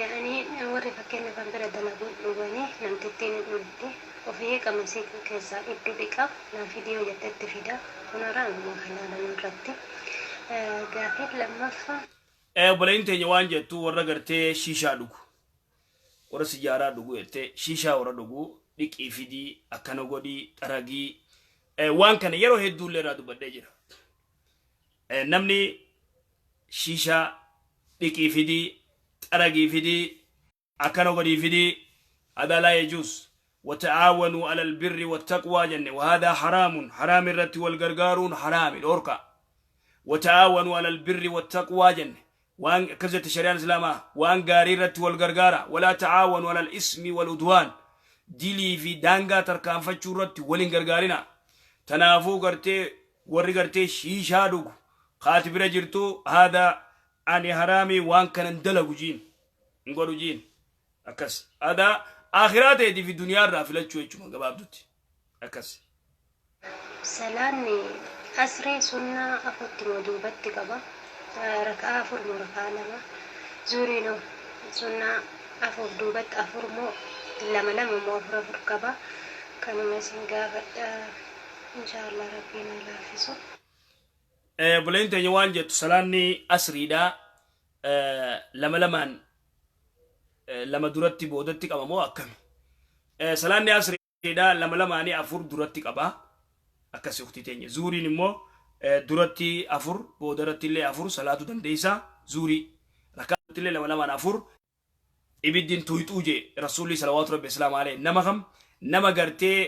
Yaani warri fakkeenya kan bira dalaguun dhuganii namtittiin hin dhugdi. Ofii qamasii keessaa dhugdu dhiqa. Naa fidii yoo jettetti fida. Kun haraamuma halaala irratti. Gaafiin lammaffaa. Obboleeyyin teenya waan jettu, warra gartee shiishaa dhugu. Warra sijaaraa dhugu jettee, shiishaa warra dhugu dhiqii fidii, akkana godhii, xaragii, waan kana yeroo hedduullee irraa dubbadhee jira. Namni shiishaa dhiqii fidii, xaragii fidii, akkana godhii fidii, هذا لا يجوز. وتعاونوا على البر والتقوى jenne. وهذا حرام. حرام irratti wal gargaaruun haraami, dhorka. وتعاونوا على البر والتقوى jenne, waan akkas jette shari'aan islaamaa, waan gaarii irratti wal gargaara. ولا تعاونوا على الإثم والعدوان, dilii fi daangaa tarkaanfachuu irratti waliin gargaarina. Tanaafuu gartee warri gartee shiishaa dhugu kaati bira jirtu haada ani haraamii waan kanan dalagu jiin hin godhu jiin. Akkas aadaa akhiraa ta'eetii fi duniyaa irraa filachuu jechuudha gabaabdutti akkas. Salaanni asrii sunnaa afurtti moo duubatti qaba? Raka'aa afur moo raka'aa lama? Zuuriin hoo sunnaa afur duubatti afur moo lama lama moo afur afur qaba? Kanuma isin gaafadha. Inshaallah rabbiin haa laaffisu. Obboleen teenya waan jettu, salaanni asriidha lama lamaan, lama duratti boodatti qaba moo akkami? Salaanni asriidha lama lamaanii afur duratti qaba. Akkasi uktii teenya. Zuuriin immoo duratti afur, boodarratti illee afur salaatu dandeessa. Zuurii rakkaatti illee lama lamaan afur. Ibiddin tuyxuu jee Rasuulli salawaatu rabbi islaam alee. Nama kam? Nama gartee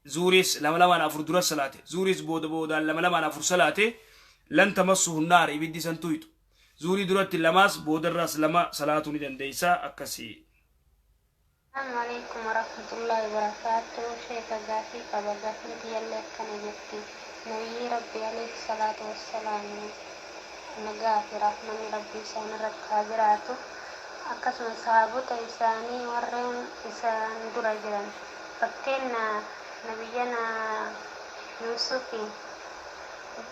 zuuriis lama lamaan afur dura salaate, zuuriis booda boodaan lama lamaan afur salaate, lan tamassuhu naar, ibiddi san tuyxu. Zuurii duratti lamaas boodarraas lama salaatuu ni dandeessa akkasii. Assalamu alaikum warahmatullahi wabarakatuh. Sheeka, gaafii qaba. Gaafiin tiyyallee akkana jetti: Nabiyyii Rabbii alayhi salaatu wassalaam, nagaa fi rahmanni Rabbii isaan irratti haa jiraatu, akkasuma sahaabota isaanii warreen isaan dura jiran, fakkeenya nabiyyana Yuusufi,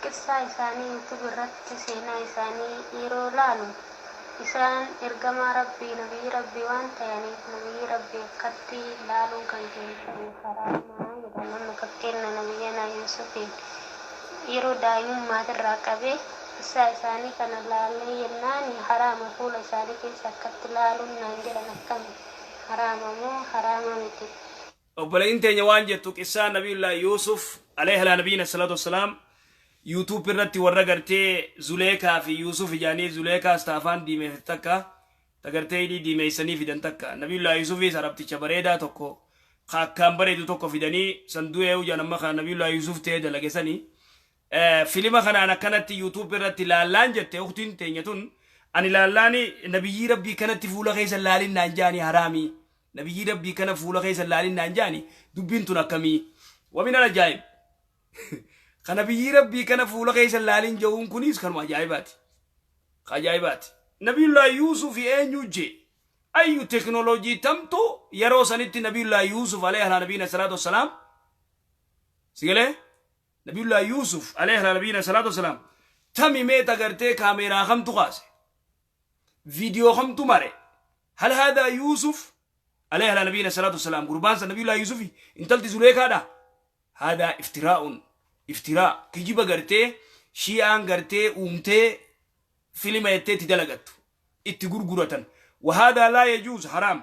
qissaa isaanii YouTube irratti seenaa isaanii yeroo laalu, isaan ergamaa Rabbii, nabiyyi Rabbii waan tayaniif, nabiyyi Rabbii akkatti laaluun kan keenya haraamaa jedhan. Amma fakkeenya nabiyyana Yuusufiin yeroo daa'imummaatirraa qabee qissaa isaanii kana laalee yennaani haraama fuula isaanii keessa akkatti laaluun naan jedhan. Akkami, haraama moo haraama miti? Obboleettiin teenya waan jettu, qissaa Nabiyullah Yuusuf alayhi ala nabiyina salaatu wassalaam YouTube irratti warra gartee Zuleekaa fi Yuusuf ijaanii, Zuleekaas ta afaan diimeessite takka, ta gartee hidhii diimeessanii fidan takka, Nabiyullah Yuusufis arabticha bareedaa tokko ka akkaan bareedu tokko fidanii san du'ee ujaan amma ka Nabiyullah Yuusuf ta'ee dalage sanii filima kanaan akkanatti YouTube irratti laallaan jette uktiin teenya tun. Ani laallaani nabiyyii Rabbii kanatti fuula keessa laalin naan jaanii, haraamii nabiyyii Rabbii kana fuula keessa laalin naan jaanii, dubbiin tun akkamii? Wamin al ajaa'ib, ka nabiyyii Rabbii kana fuula keessa laalin ja'uun kunis kanuma ajaa'ibaati, ka ajaa'ibaati. Nabiyullah Yuusuf eenyu jee ayyu teknoolojii tamtu yeroo sanitti Nabiyullah Yuusuf alayhi ala nabiyina salaatu wassalaam sigalee? Nabiyullah Yuusuf alayhi ala nabiyina salaatu wassalaam tami mee tagartee kaameeraa kamtu kaase, viidiyoo kamtu mare? Hal haadaa Yuusuf alayhi ala nabiyina salaatu wassalaam? Gurbaan san Nabiyullah Yuusufi? Intalti Zuleekaadha? Haadaa iftiraa'un, iftiraa, kijiba gartee shi'aan gartee uumtee filima jettee itti dalagattu, itti gurguratan. Wahaadaa laa yajuuz, haraam,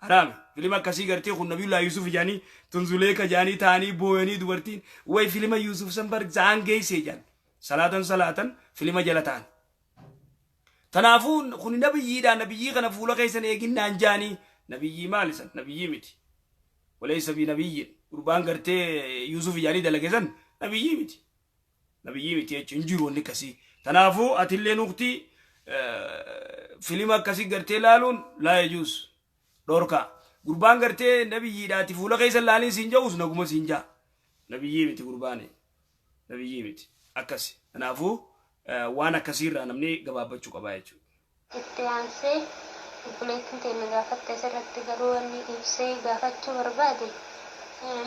haraami. Filima akkasii gartee kun Nabiyullah Yuusuf jaanii, tun Zuleeka jaanii, ta'anii booyanii, dubartiin way filima Yuusuf san bar za'aan geessee jaan, salaatan salaatan filima jala ta'an. Tanaafuu kun nabiyyiidha, nabiyyii kana fuula keessan eeginnaan jaanii, nabiyyii maali san? Nabiyyii miti, walaysa bi nabiyyin. Gurbaan gartee Yuusuf jaanii dalage san nabiyyii miti, nabiyyii miti jechuun hin jiru wanni akkasii. Tanaafuu atillee nukti filima akkasii gartee laaluun laa yajuus, dhorkaa. Gurbaan gartee nabiyyiidhaati fuula keessa laaliin siin ja'us naguma siin ja'a. Nabiyyii miti, gurbaane nabiyyii miti akkasi. Kanaafuu waan akkasiirraa namni gabaabbachuu qabaa jechuudha. Itti aansee obboleettiin teenya gaafatte asirratti garuu wanni ibsee gaafachuu barbaade,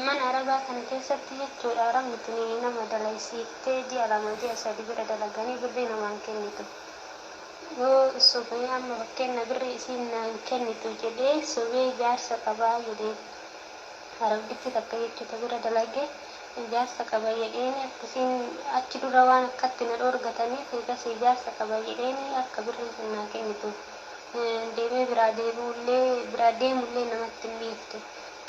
mana arabaa kana keessatti jechuudha, arabni tuni nama dalaysiiftee ji'a 2, ji'a 3 bira dalaganii birrii namaan kennitu. Yoo sobee, amma fakkeenya birrii isiin naan kennitu jedhee sobee jaarsa qabaa jedhee, arabdichi takka jechuudha bira dalage ijaarsa qaba jedheen, akkasiin achi dura waan akkatti na dhoorgataniif eegas ijaarsa qaba jedheen akka birrii sun naa kennitu deemee biraa deebi'ullee, biraa deemullee namatti hin dhiiftu.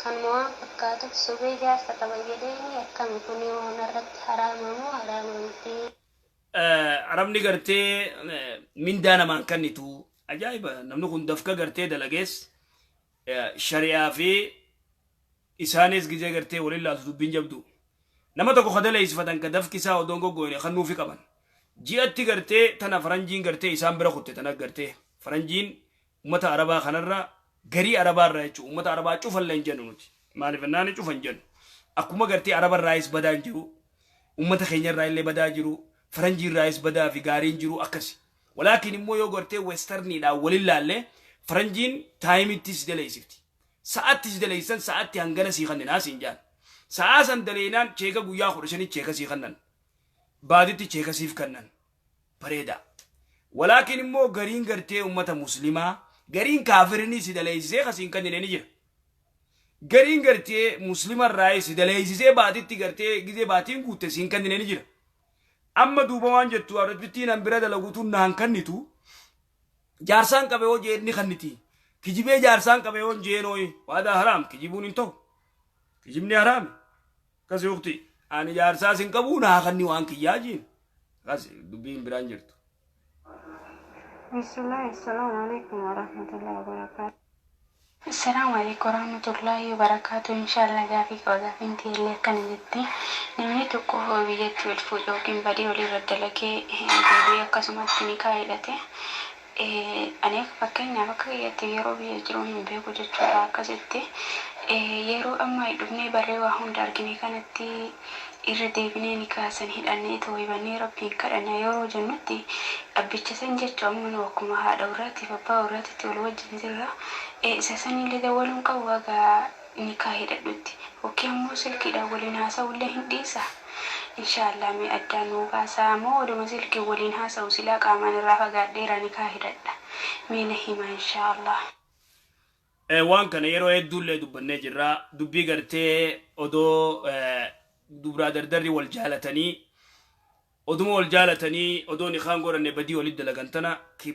Kanuma waan fakkaatuuf sobee ijaarsa qaba jedheen, akkami kun narratti haraama moo haraama miti? Arabni gartee mindaa namaan kennitu, ajaa'iba! Namni kun dafka gartee dalagees shari'aa fi isaanis gizee gartee waliin laaltu dubbiin jabdu. Nama tokko ka daleessifatan, ka dafki isaa odoon goggoyne kannuufi qaban. Ji'atti gartee tana faranjiin gartee isaan bira kutte, tana gartee faranjiin ummata arabaa kanarra, garii arabaarra jechuudha. Ummata arabaa cufallee hin jennu nuti. Maaliif jennaani cufa hin jennu. Akkuma gartee arabarraayis badaa hin jiru. Ummata keenyarraa illee badaa jiru. Faranjiirraayis badaa fi gaariin jiru akkasi. Walaakin immoo yoo gartee westerniidhaan waliin laalle, faranjiin timeitti si daleessifti. Sa'aatti si daleessan, sa'aatti hangana sii kenninaa siin jaan. Sa'aa san daleenaan cheeka guyyaa 15 cheeka sii kannan. Baatitti cheeka siif kannan. Bareeda. Walaakin immoo gariin gartee ummata muslimaa gariin kaafirinii si daleessisee kasiin kannine ni jira. Gariin gartee muslima irraa si daleessisee baatitti gartee gizee baatiin guutte siin kannine ni jira. Amma duuba waan jettu arabittiin an bira dalagutu naan kannitu jaarsaan qabe yoo jeen ni kanniti. Kijibee jaarsaan qabe yoo jeen hooyi waadaa haraam kijibuun hin ta'u. Kijibni haraami. Akkas yukti ani jaarsaa sin qabuu naa kanni waan kiyyaa jiin. Akkas dubbiin biraan jirtu. Bismillah, assalamu alaikum warahmatullahi wabarakatuh. Assalaamu alaikum warahmatullahi wabarakatuh. Inshallah gaafii qaba. Gaafiin tiyallee akkana jetti. Namni tokko biyyatti wal fuudhe yookiin badii walirra dalagee deebi'ee akkasumatti nikaa hidhate. Ani akka fakkeenyaaf akka kiyyatti yeroo biyya jiru hin beeku jechuudha akkasitti. Yeroo amma dhufnee barree waa hunda argine kanatti irra deebinee nikaa san hidhannee tooybannee Rabbiin kadhanna yeroo jennutti abbicha san jechu amma nu akkuma haadha warraatiif abbaa warraatitti wal wajjin jirra. Isa sanillee dawwaluun qabu haga nikaa hidhadhutti. Yookiin ammoo silkiidhaan waliin haasa'ullee hin dhiisa. Inshaallah mee addaan nuu baasaa moo oduma silkiin waliin haasa'u silaa qaamaan irraa fagaadheera nikaa hidhadha. Mee na hima inshaallah. Waan kana yeroo hedduullee dubbannee jirra. Dubbii gartee odoo dubraa dardarri wal jaalatanii oduma wal jaalatanii odoo nikaan godhanne badii walitti dalagan tana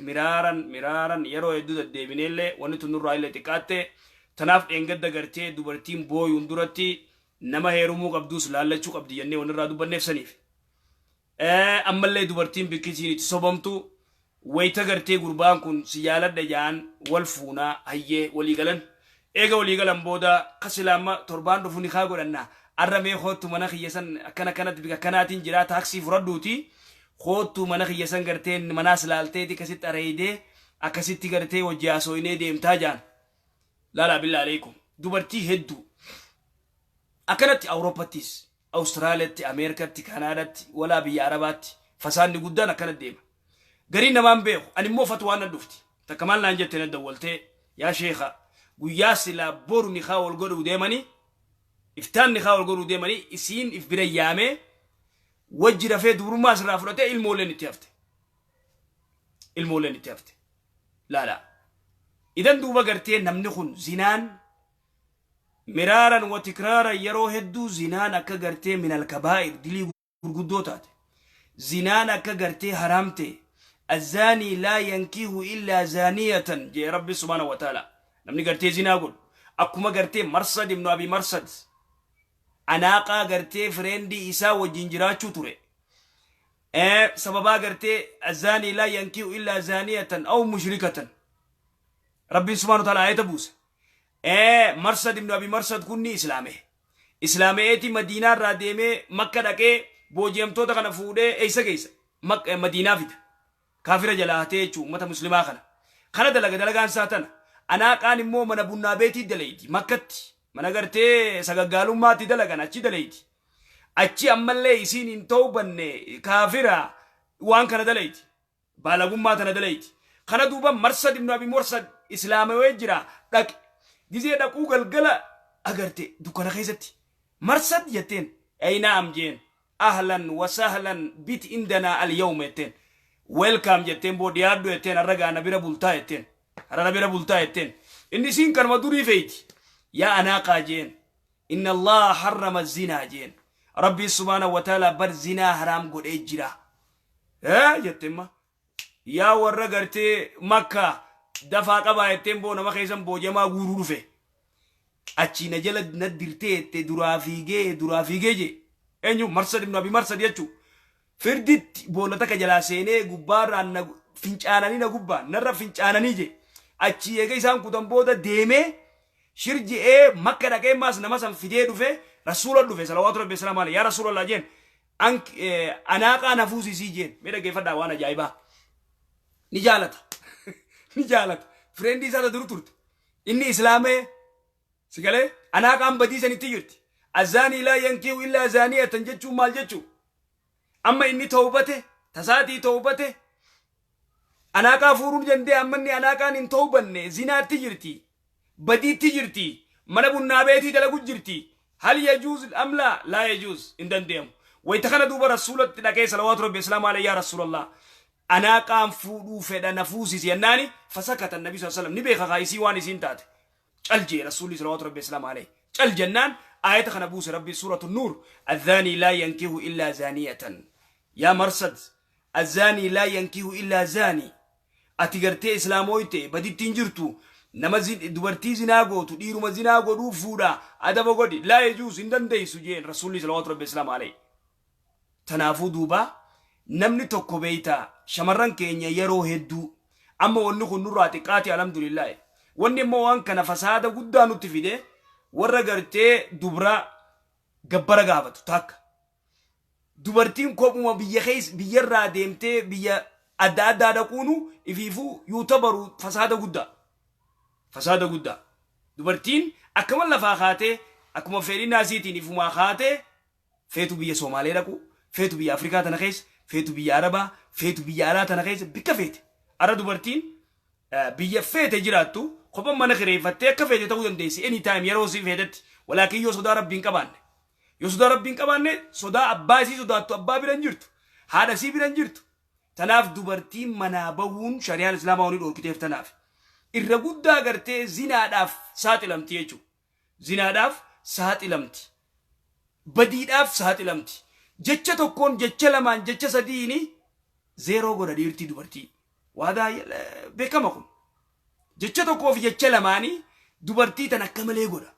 miraaran miraaran yeroo hedduu deddeebineellee wanni tun nurraa illee xiqqaatte. Tanaaf dheengadda gartee dubartiin booyuun duratti nama heerumuu qabduus laallachuu qabdi jennee wanni irraa dubbanneef saniif. Ammallee dubartiin bikkisiin itti sobamtu wayita gartee gurbaan kun si jaaladha jaan wal fuunaa hayyee walii galan. Eega walii galan booda kasilaama torbaan dhufu nikaa godhanna. Arra mee koottu mana kiyya san akkana akkanatti bika akkanaatiin jira taaksii fudhadhuuti. Koottu mana kiyya san gartee manaas laalteeti akkasitti areedee akkasitti gartee wajji haasooyinee deemtaa jaan. Laalaa billaa aleekum. Dubartii hedduu akkanatti Awurooppaattis, Awustiraaliyaatti, Ameerikaatti, Kanaadaatti, walaa biyya Arabaatti fasaanni guddaan akkana deema. Gariin namaan beeku ani immoo fatwaan na dhufti. Takka maal naan jette na dawwaltee yaa sheekha guyyaa silaa boru nikaa wal godhuu deemanii iftaan nikaa wal godhuu deemanii isiin if bira yaamee wajji rafee dubrummaa asirraa fudhatee ilmoolleen itti hafte. Ilmoolleen itti hafte. Laala. Idan duuba gartee namni kun zinaan miraaran wa tikraaran yeroo hedduu zinaan akka gartee minal kabaa'ir dilii gurguddoo taate. Zinaan akka gartee haraam ta'e. Azzaanii laa yankihu illaa zaaniyatan jee Rabbi subhaanahu wa ta'ala. Namni gartee zinaa godhu akkuma gartee Marsad ibnu Abi Marsad anaaqaa gartee fireendii isaa wajjin jiraachuu ture. Sababaa gartee azzaanii laa yankihu illaa zaaniyatan aw mushrikatan. Rabbiin subhaanahu wa ta'ala ayata buuse. Marsad ibnu Abi Marsad kun ni islaame. Islaame'eeti Madiinaa irraa deemee Makka dhaqee booji'amtoota kana fuudhee eessa geessa? Madiinaa fida. Kaafira jalaa hatee jechuun uummata muslimaa kana. Kana dalaga dalagaan isaa tana. Anaaqaan immoo mana bunnaa beetii dalayti Makkatti. Mana gartee sagaggaalummaatti dalagan achi dalayti. Achi ammallee isiin hin toobanne kaafira waan kana dalayti. Baalagummaa tana dalayti. Kana duuba Marsad ibnu Abi Marsad islaamawee jira dhaqe. Gizee dhaquu galgala agarte dukkana keessatti. Marsad jetteen. Ay naam jeen. Ahlan wa sahlan bit indanaa al yawma jetteen. Welcome jetteen boo dhiyaadhu jetteen har'a gaana bira bultaa jetteen. Har'a na bira bultaa jetteen. Inni isiin kanuma durii feeti. Yaa anaaqaa jeen. Inna Allaha harrama zinaa jeen. Rabbiin subhaanahu wa ta'ala bar zinaa haraam godhee jira. Jettemma. Yaa warra gartee Makkaa dafaa qabaa jetteen boo nama keessan boojamaa guuruu dhufe. Achii na jala na dirtee jette duraa fiigee duraa fiigee jee. Eenyu Marsad ibnu Abi Marsad jechuu. Firditti boolla takka jalaa seenee gubbaarraan na fincaananii na gubbaa narra fincaananii jee. Achii eega isaan kutan booda deemee shir je'ee Makka dhaqee maas nama san fidee dhufe rasuula dhufe salawaatu rabbi salaamu alayhi yaa rasuulallah jeen. Anaaqaa na fuusisii jeen. Mee dhaggeeffadhaa waan ajaa'ibaa. Ni jaalata. Ni jaalata. Fireendii isaa duru turte. Inni islaamee si galee anaaqaan badii sanitti jirti. Azaanii laa yankihu illaa zaaniyatan jechuun maal jechuu? Amma inni tawbate tasaatii tawbate anaaqaa fuuruu ni danda'e amma inni anaaqaan hin tawbanne zinaatti jirti. Badiitti jirti. Mana bunnaa beetii dalagu jirti. Hal yajuuz am laa? Laa yajuuz, hin dandeemu. Wayta kana duuba Rasuulatti dhaqee, salawaatu rabbi islaamu alayhi, yaa Rasuulallah, anaaqaan fuudhuu fedha, na fuusisi jennaani, fasakata nabi sallallahu alaihi wasallam. Ni beeka kaa isii waan isiin taate. Cal jee Rasuulli, salawaatu rabbi islaamu alayhi. Cal jennaan aayata kana buuse Rabbi, suuratu Nuur: الزاني لا ينكح إلا زانية. Yaa Marsad, الزاني لا ينكح إلا زاني. Ati gartee islaamooyte badittiin jirtu, nama dubartii zinaa gootu, dhiiruma zinaa godhuu fuudha, adaba godhi. لا يجوز, hin dandeeysu jeen Rasuulli, salawaatu rabbi islaamu alayhi. Tanaafuu duuba namni tokko beeyta, shamarran keenya yeroo hedduu amma wanni kun nurraa xiqqaati, alhamdulillaahi. Wanni immoo waan kana fasaada guddaa nutti fide, warra gartee dubra gabbara gaafatu takka. Dubartiin kophuma biyya keessa biyyarraa deemtee biyya adda addaa dhaquunu ifiifuu yuutabaru fasaada guddaa, fasaada guddaa. Dubartiin akkama lafaa kaatee, akkuma fedhii naasiitiin ifumaa kaatee, feetu biyya Somaalee dhaqu, feetu biyya Afrikaa tana keessa, feetu biyya Arabaa, feetu biyya alaa tana keessa bikka feete. Ara dubartiin biyya feete jiraattu kophan mana kireeffattee akka feete ta'uu dandeessi anytime, yeroo si feetetti. Walaakin yoo sodaa Rabbiin qabaanne, yoo sodaa Rabbiin qabaanne, sodaa abbaa isii sodaattu, abbaa bira hin jirtu, haadha isii bira hin jirtu. Tanaaf dubartiin manaa bahuun shari'aan islaamaa wani dhoorkiteef tanaaf. Irra guddaa gartee zinaadhaaf saaxilamti jechuudha. Zinaadhaaf saaxilamti, badiidhaaf saaxilamti. Jecha tokkoon, jecha lamaan, jecha sadiini zeeroo godha dhiirtii dubartii. Waadaa beekama kun. Jecha tokkoo fi jecha lamaanii dubartii tan akka malee godha.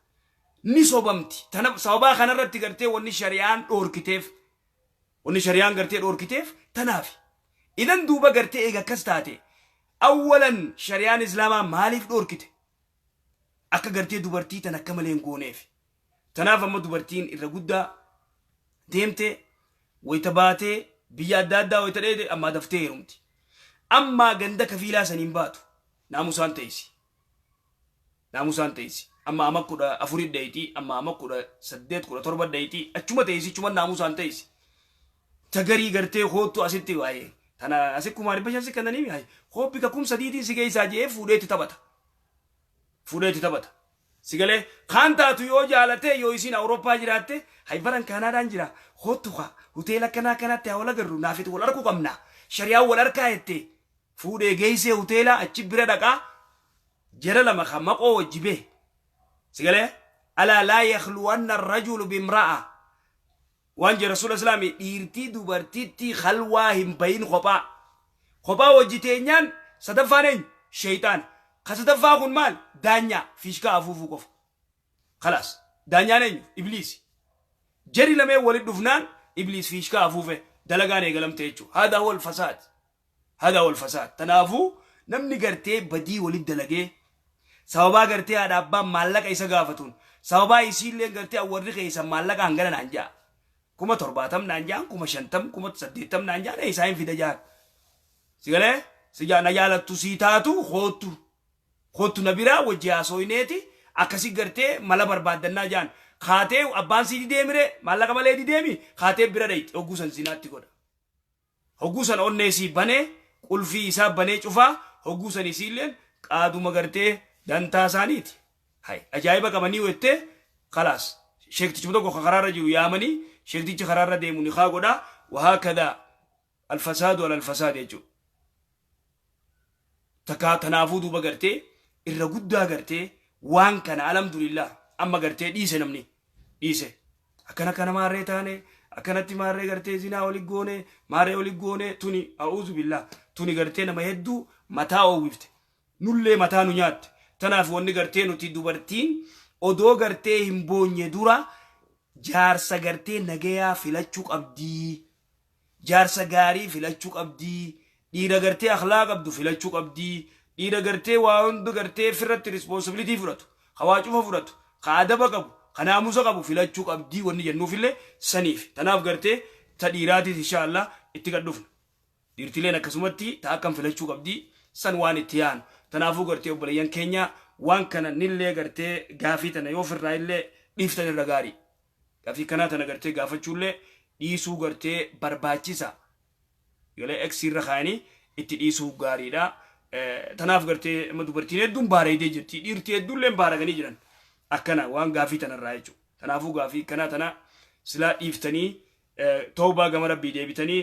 Ni sobamti. Tana sababaa kanarratti gartee wanni shari'aan dhoorkiteef, wanni shari'aan gartee dhoorkiteef tanaaf. Idan duuba gartee eega akkas taate, awwalan shari'aan islaamaa maaliif dhoorkite? Akka gartee dubartii tan akka malee hin gooneef. Tanaaf amma dubartiin irra guddaa deemtee, wayita baatee biyya adda addaa wayita dheete, ammaa daftee heerumti. Ammaa ganda kafiilaa saniin baatu, naamusaan teessi. Naamusaan teessi. Amma ama 14 dheeyti, amma ama 18, 17 dheeyti, achuma teessi, achuma naamusaan teessi. Tagarii gartee koottu asitti waa'ee tana asi 500,000 si kennanii, hayi kooppi ka 3000tiin si geessaa jee fuudheetti taphata. Fuudheetti taphata. Si galee kaan taatu yoo jaalate, yoo isiin Awurooppaa jiraatte, hay baran Kaanaadaan jira, koottu ka hoteela akkanaa akkanaatti haa wal agarru, naafiti wal arguu qabna, shari'aan wal harkaa jette, fuudhee geessee hoteela achi bira dhaqaa, jara lama ka maqoo wajji bee. Si galee ألا لا يخلون الرجل بامرأة. Waan jee Rasuula Islaamii, dhiirtii dubartitti khalwaa hin bayin. Kophaa kophaa wajji teenyaan sadaffaan eenyu? Sheeyxaan. Ka sadaffaa kun maal? Daanyaa fiishkaa afuufuu qofa. خلاص, daanyaan eenyu? Ibliisi. Jari lameen walit dhufnaan Ibliis fiishkaa afuufe, dalagaan eegalamte jechuudha. هذا هو الفساد, هذا هو الفساد. Tanaafuu namni gartee badii walit dalagee, sababaa gartee haadha abbaan maallaqa isa gaafatuun, sababaa isiillee gartee warri keessa maallaqa hangana naan ja'a, 70,000 naan ja'an, 50,000, 80,000 naan ja'an, isaa hin fida ja'an. Si galee si na jaalattu sii taatu, koottu koottu na biraa wajji haasooyineeti, akkasi gartee mala barbaaddannaa ja'an. Kaatee abbaan sii dideemire, maallaqa malee dideemi, kaatee bira dhayti. Hogguu san zinaatti godha. Hogguu san onnee sii banee, qulfii isaa banee cufaa. Hogguu san isiilleen qaaduma gartee dantaa isaaniiti. Hay ajaa'iba qabanii wettee, خلاص, sheektichi tokko ka karaarra jiru yaamanii, sheektichi karaarra deemu ni kaa godhaa. وهكذا الفساد على الفساد jechuudha. Takka tanaafuu duuba gartee irra guddaa gartee waan kana, alhamdulillah, amma gartee dhiise, namni dhiise. Akkana kana maarree taane, akkanatti maarree gartee zinaa oli goone, maarree oli goone. Tuni, أعوذ بالله, tuni gartee nama hedduu mataa oowwifte, nullee mataa nu nyaatte. Tanaaf wanni gartee nuti dubartiin odoo gartee hin boonye dura jaarsa gartee nagayaa filachuu qabdii, jaarsa gaarii filachuu qabdii, dhiira gartee akhlaa qabdu filachuu qabdii, dhiira gartee waa hunda gartee firratti responsibility fudhatu, ka waa cufa fudhatu, ka adaba qabu, ka naamusa qabu filachuu qabdii wanni jennuufillee saniif. Tanaaf gartee ta dhiiraatis insha Allah itti gad dhufna. Dhiirtileen akkasumatti ta akkam filachuu qabdii san waan itti yaanu. Tanaafuu gartee obboleeyyan keenya, waan kana nillee gartee gaafii tana yoo firraa illee dhiiftan irra gaarii. Gaafii kanaa tana gartee gaafachuullee dhiisuu gartee barbaachisa. Galee X irra kaayanii itti dhiisuu gaariidha. Tanaaf gartee amma dubartiin hedduun baareedee jirti. Dhiirtii hedduullee baaraganii jiran. Akkana waan gaafii tanarraa jechuudha. Tanaafuu gaafii kanaa tana silaa dhiiftanii tawbaa gama Rabbii deebitanii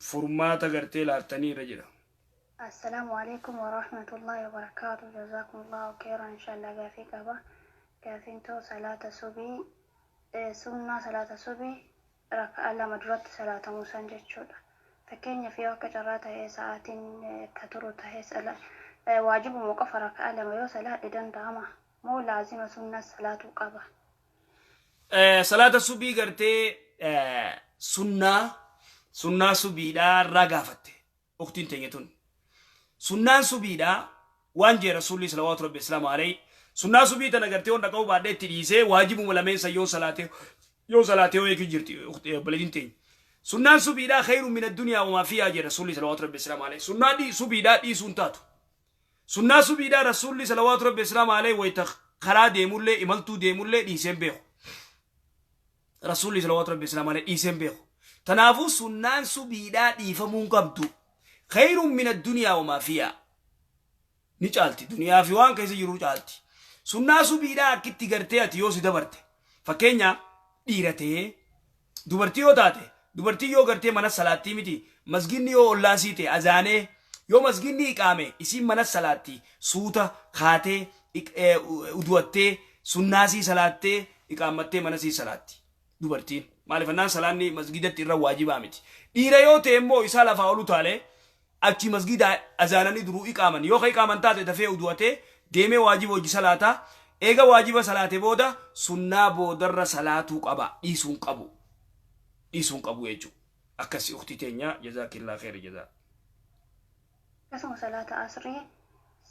furmaata gartee laaltanii irra jira. Assalaamu alaikum warahmatullahi wabarakaatu. Jazakumullahu khairan. Inshallah gaafii qaba. Gaafiin too salaata subii, sunnaa salaata subii raka'a 2 duratti salaatamuu san jechuudha. Fakkeenyaaf yoo akka carraa ta'ee sa'aatiin ka turu tahe waajibuma qofa raka'a 2 yoo salaadhe danda'ama? Moo laazima sunnas salaatuu qaba? Salaata subii gartee sunnaa sunnaa subiidhaa irraa gaafatte uktiin teenya tun. Sunnaan subiidhaa waan jee Rasuulli salawaatu rabbi islaamu alayhi sunnaa subii tana gartee yoon dhaqa'uu baadhee itti dhiisee waajibuma lameen san yoon salaatee yoon salaatee yoo eeguu jirti obboleettiin teenya. Sunnaan subiidhaa khayru min addunyaa wamaa fiihaa jee Rasuulli salawaatu rabbi islaamu alayhi. Sunnaa subiidhaa dhiisuun taatu. Sunnaa subiidhaa Rasuulli salawaatu rabbi islaamu alayhi wayta karaa deemullee imaltuu deemullee dhiiseen beeku. Rasuulli salawaatu rabbi islaamu alayhi dhiiseen beeku. Tanaafuu sunnaan subiidhaa dhiifamuu hin qabdu. Khayrun min addunyaa wamaa fiihaa. Ni caalti. Duniyaa fi waan keessa jiru caalti. Sunnaa subiidhaa akkitti gartee ati yoo si dabarte. Fakkeenya dhiira ta'ee dubartii yoo taate, dubartii yoo gartee mana salaattii miti, masginni yoo ollaasii ta'e azaanee yoo masginni iqaame isiin mana salaatti suuta kaatee udu'attee sunnaasii salaattee iqaammattee mana sii salaatti. Dubartiin maaliif annaan salaanni masgidatti irra waajibaa miti. Dhiira yoo ta'e immoo isaa lafaa ol utaalee achi masgida azaananii duruu iqaaman yoo ka iqaaman taate dafee udu'atee deemee waajiba hojii salaataa. Eega waajiba salaate booda sunnaa boodarra salaatuu qaba, dhiisuun qabu, dhiisuun qabu jechuudha. Akkasi uktii teenya, jazaakillaa kheyri jazaa. Akkasuma salaata asrii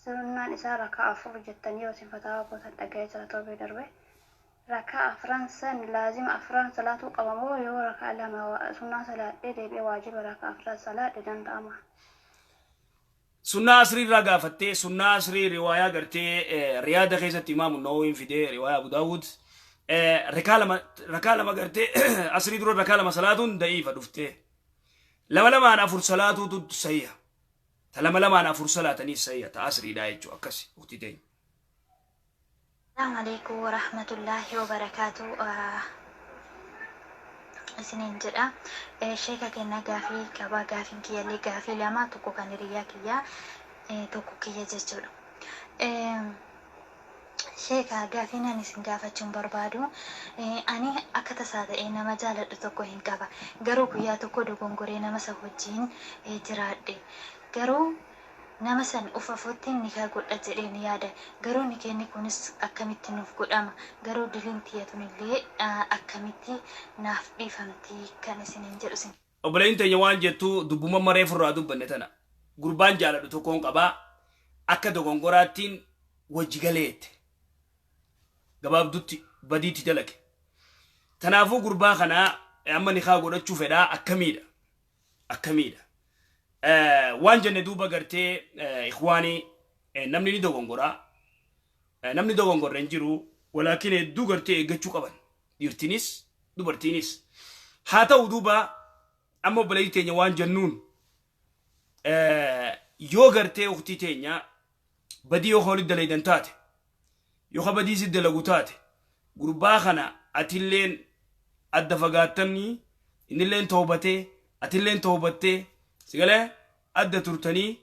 sunnaan isaa rakaa 4 jettanii yoo isin fataawaa gootan dhaga'ee jira torbee darbe. Rakaa afran san laazima afran salaatuu qaba moo yoo rakaa 2 sunnaa salaadhee deebi'ee waajiba rakaa afran salaadhe danda'ama? Sunnaa asrii irraa gaafattee. Sunnaa asrii riwaayaa gartee Riyaada keessatti Imaamu Nawawiin fidee, riwaayaa Abu Daawud, rakaa 2, rakaa 2 gartee asrii dura rakaa 2 salaatuun da'iifa dhuftee, lama lamaan afur salaatuutu sahiha. Ta lama lamaan afur salaatanii sahiha ta asriidhaa jechuudha. Akkasi uktii teenya. Assalamu alaikum warahmatullahi wabarakatuh isiniin jedha. Sheeka kenna, gaafii qaba. Gaafiin kiyyallee gaafii lama, tokko kan hiriyyaa kiyyaa, tokko kiyya jechuudha. Sheeka, gaafiin ani isin gaafachuun barbaadu, ani akka tasaa ta'ee nama jaaladhu tokko hin qaba. Garuu guyyaa tokko dogongoree nama san wajjiin jiraadhe. Garuu nama san uf afotti nikaa godha jedheen yaada. Garuu nikeenni kunis akkamitti nuuf godhama? Garuu diliin tiyya tunillee akkamitti naaf dhiifamti kan isiniin jedhu isin. Obboleettiin teenya waan jettu dubbuma maree furraa dubbanne tana. Gurbaan jaaladhu tokkoon qabaa, akka dogongoraattiin wajji galeette. Gabaabdutti badiitti dalage. Tanaafuu gurbaa kana amma nikaa godhachuu fedhaa, akkamiidha? Akkamiidha? Waan jenne duuba gartee ikhwaanii, namni ni dogongoraa. Namni dogongorre hin jiru. Walaakin hedduu gartee eeggachuu qaban. Dhiirtinis dubartiinis. Haa ta'u duuba amma obboleettii teenya waan jennuun, yoo gartee uktii teenya badii yoo walitti dalaydan taate, yoo badii si dalagu taate, gurbaa kana atilleen adda fagaattanii, innilleen toobatee atilleen toobattee, sigalee adda turtanii,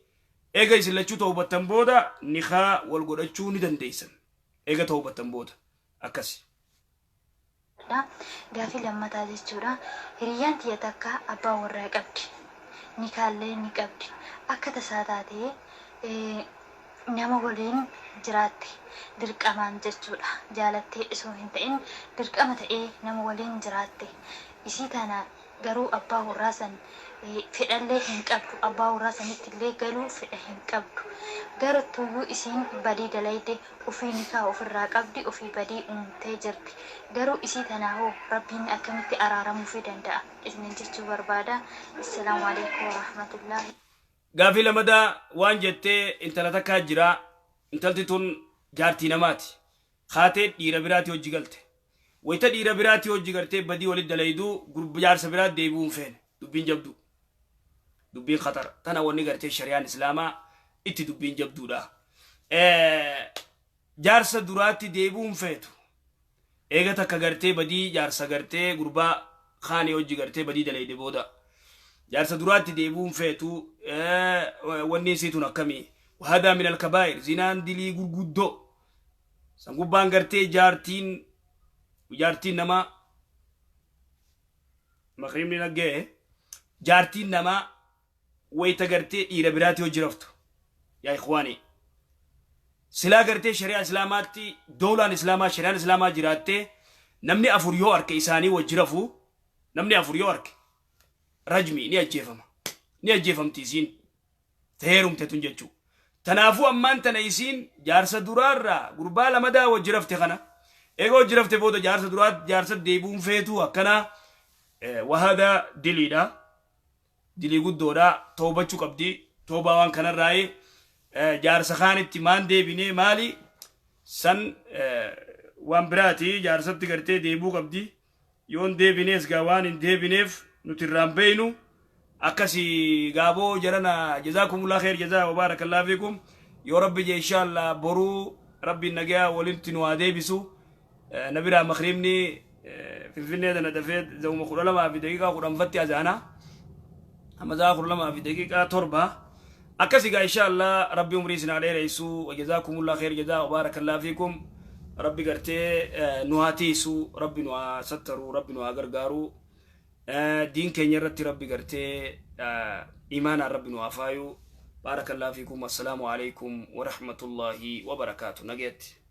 eega isin lachuu toobattan booda nikaa wal godhachuu ni dandeessan, eega toobattan booda akkasi. Gaafii lammataa jechuudha. Hiriyyaan tiyya takka abbaa warraa qabdi. Nikaallee ni qabdi. Akka tasaa taatee nama waliin jiraatte, dirqamaan jechuudha. Jaalattee osoo hin ta'in dirqama ta'ee nama waliin jiraatte. Isii tana garuu abbaa warraa san fedhallee hin qabdu. Abbaa warraa sanittillee galuu fedha hin qabdu. Garuttuuyyuu isiin badii dalayde, ufii nikaa ufirraa qabdi, ufii badii uumtee jirti. Garuu isii tanaa hoo Rabbiin akkamitti araaramuufii danda'a isiniin jechuu barbaada. Assalaamu alaikum warahmatullaahi. Gaafii lamadaa waan jettee, intala takkaa jira. Intalti tun jaartii namaati. Kaatee dhiira biraati hojii galte. Wayita dhiira biraati hojii gartee badii walit dalayduu jaarsa biraat deebi'uu hin feene. Dubbiin jabduu. Dubbiin khatar. Tana wanni gartee shari'aan islaamaa itti dubbiin jabduudha. Jaarsa duraatti deebi'uu hin feetu. Eega takka gartee badii jaarsa gartee gurbaa kaanii hojii gartee badii dalayde booda jaarsa duraatti deebi'uun feetu, wanni isiitun akkamii? وهذا من الكبائر. Zinaan dilii gurguddoo san gubbaan gartee jaartiin namaa, makriimni naggee, jaartiin namaa wayta gartee dhiira biraatti hojii raftu. Yaa ikhwaanii, silaa gartee shari'aa Islaamaatti, doolaan Islaamaa, shari'aan Islaamaa jiraattee, namni afur yoo arke isaanii wajji rafu, namni afur yoo arke rajmi, ni ajjeefama, ni ajjeefamti isiin heerumte tun jechuu. Tanaafuu ammaan tana isiin jaarsa duraarraa gurbaa lamadaa wajji rafte kana, eega wajji rafte booda jaarsa duraa jaarsa deebi'uun feetu akkanaa. وهذا diliidha, dilii guddoodha. Toobachuu qabdi. Toobaa waan kanarraa'ee jaarsa kaanitti maan deebinee maali san waan biraati. Jaarsatti gartee deebuu qabdi. Yoon deebinees gaa waan hin deebineef nuti irraan beeynu akkasi gaaboo jarana. جزاكم الله خير جزاء وبارك الله فيكم. Yoo Rabbi je, inshallah boruu Rabbiin nagayaa walitti nu haa deebisu. Na biraa makriibni Finfinnee tana dafee zawuma 12:10 fatti azaana. Amma za'a 12:07 akkasi gaa. Inshallah Rabbi umrii isin haa dheeressu. جزاكم الله خير جزاء وبارك الله فيكم. Rabbi gartee nu haa tiisu, Rabbi nu haa sattaru, Rabbi nu haa gargaaru. Diin keenya irratti Rabbi gartee imaanaan Rabbi nu haa faayu. بارك الله فيكم. السلام عليكم ورحمة الله وبركاته. Nageetti.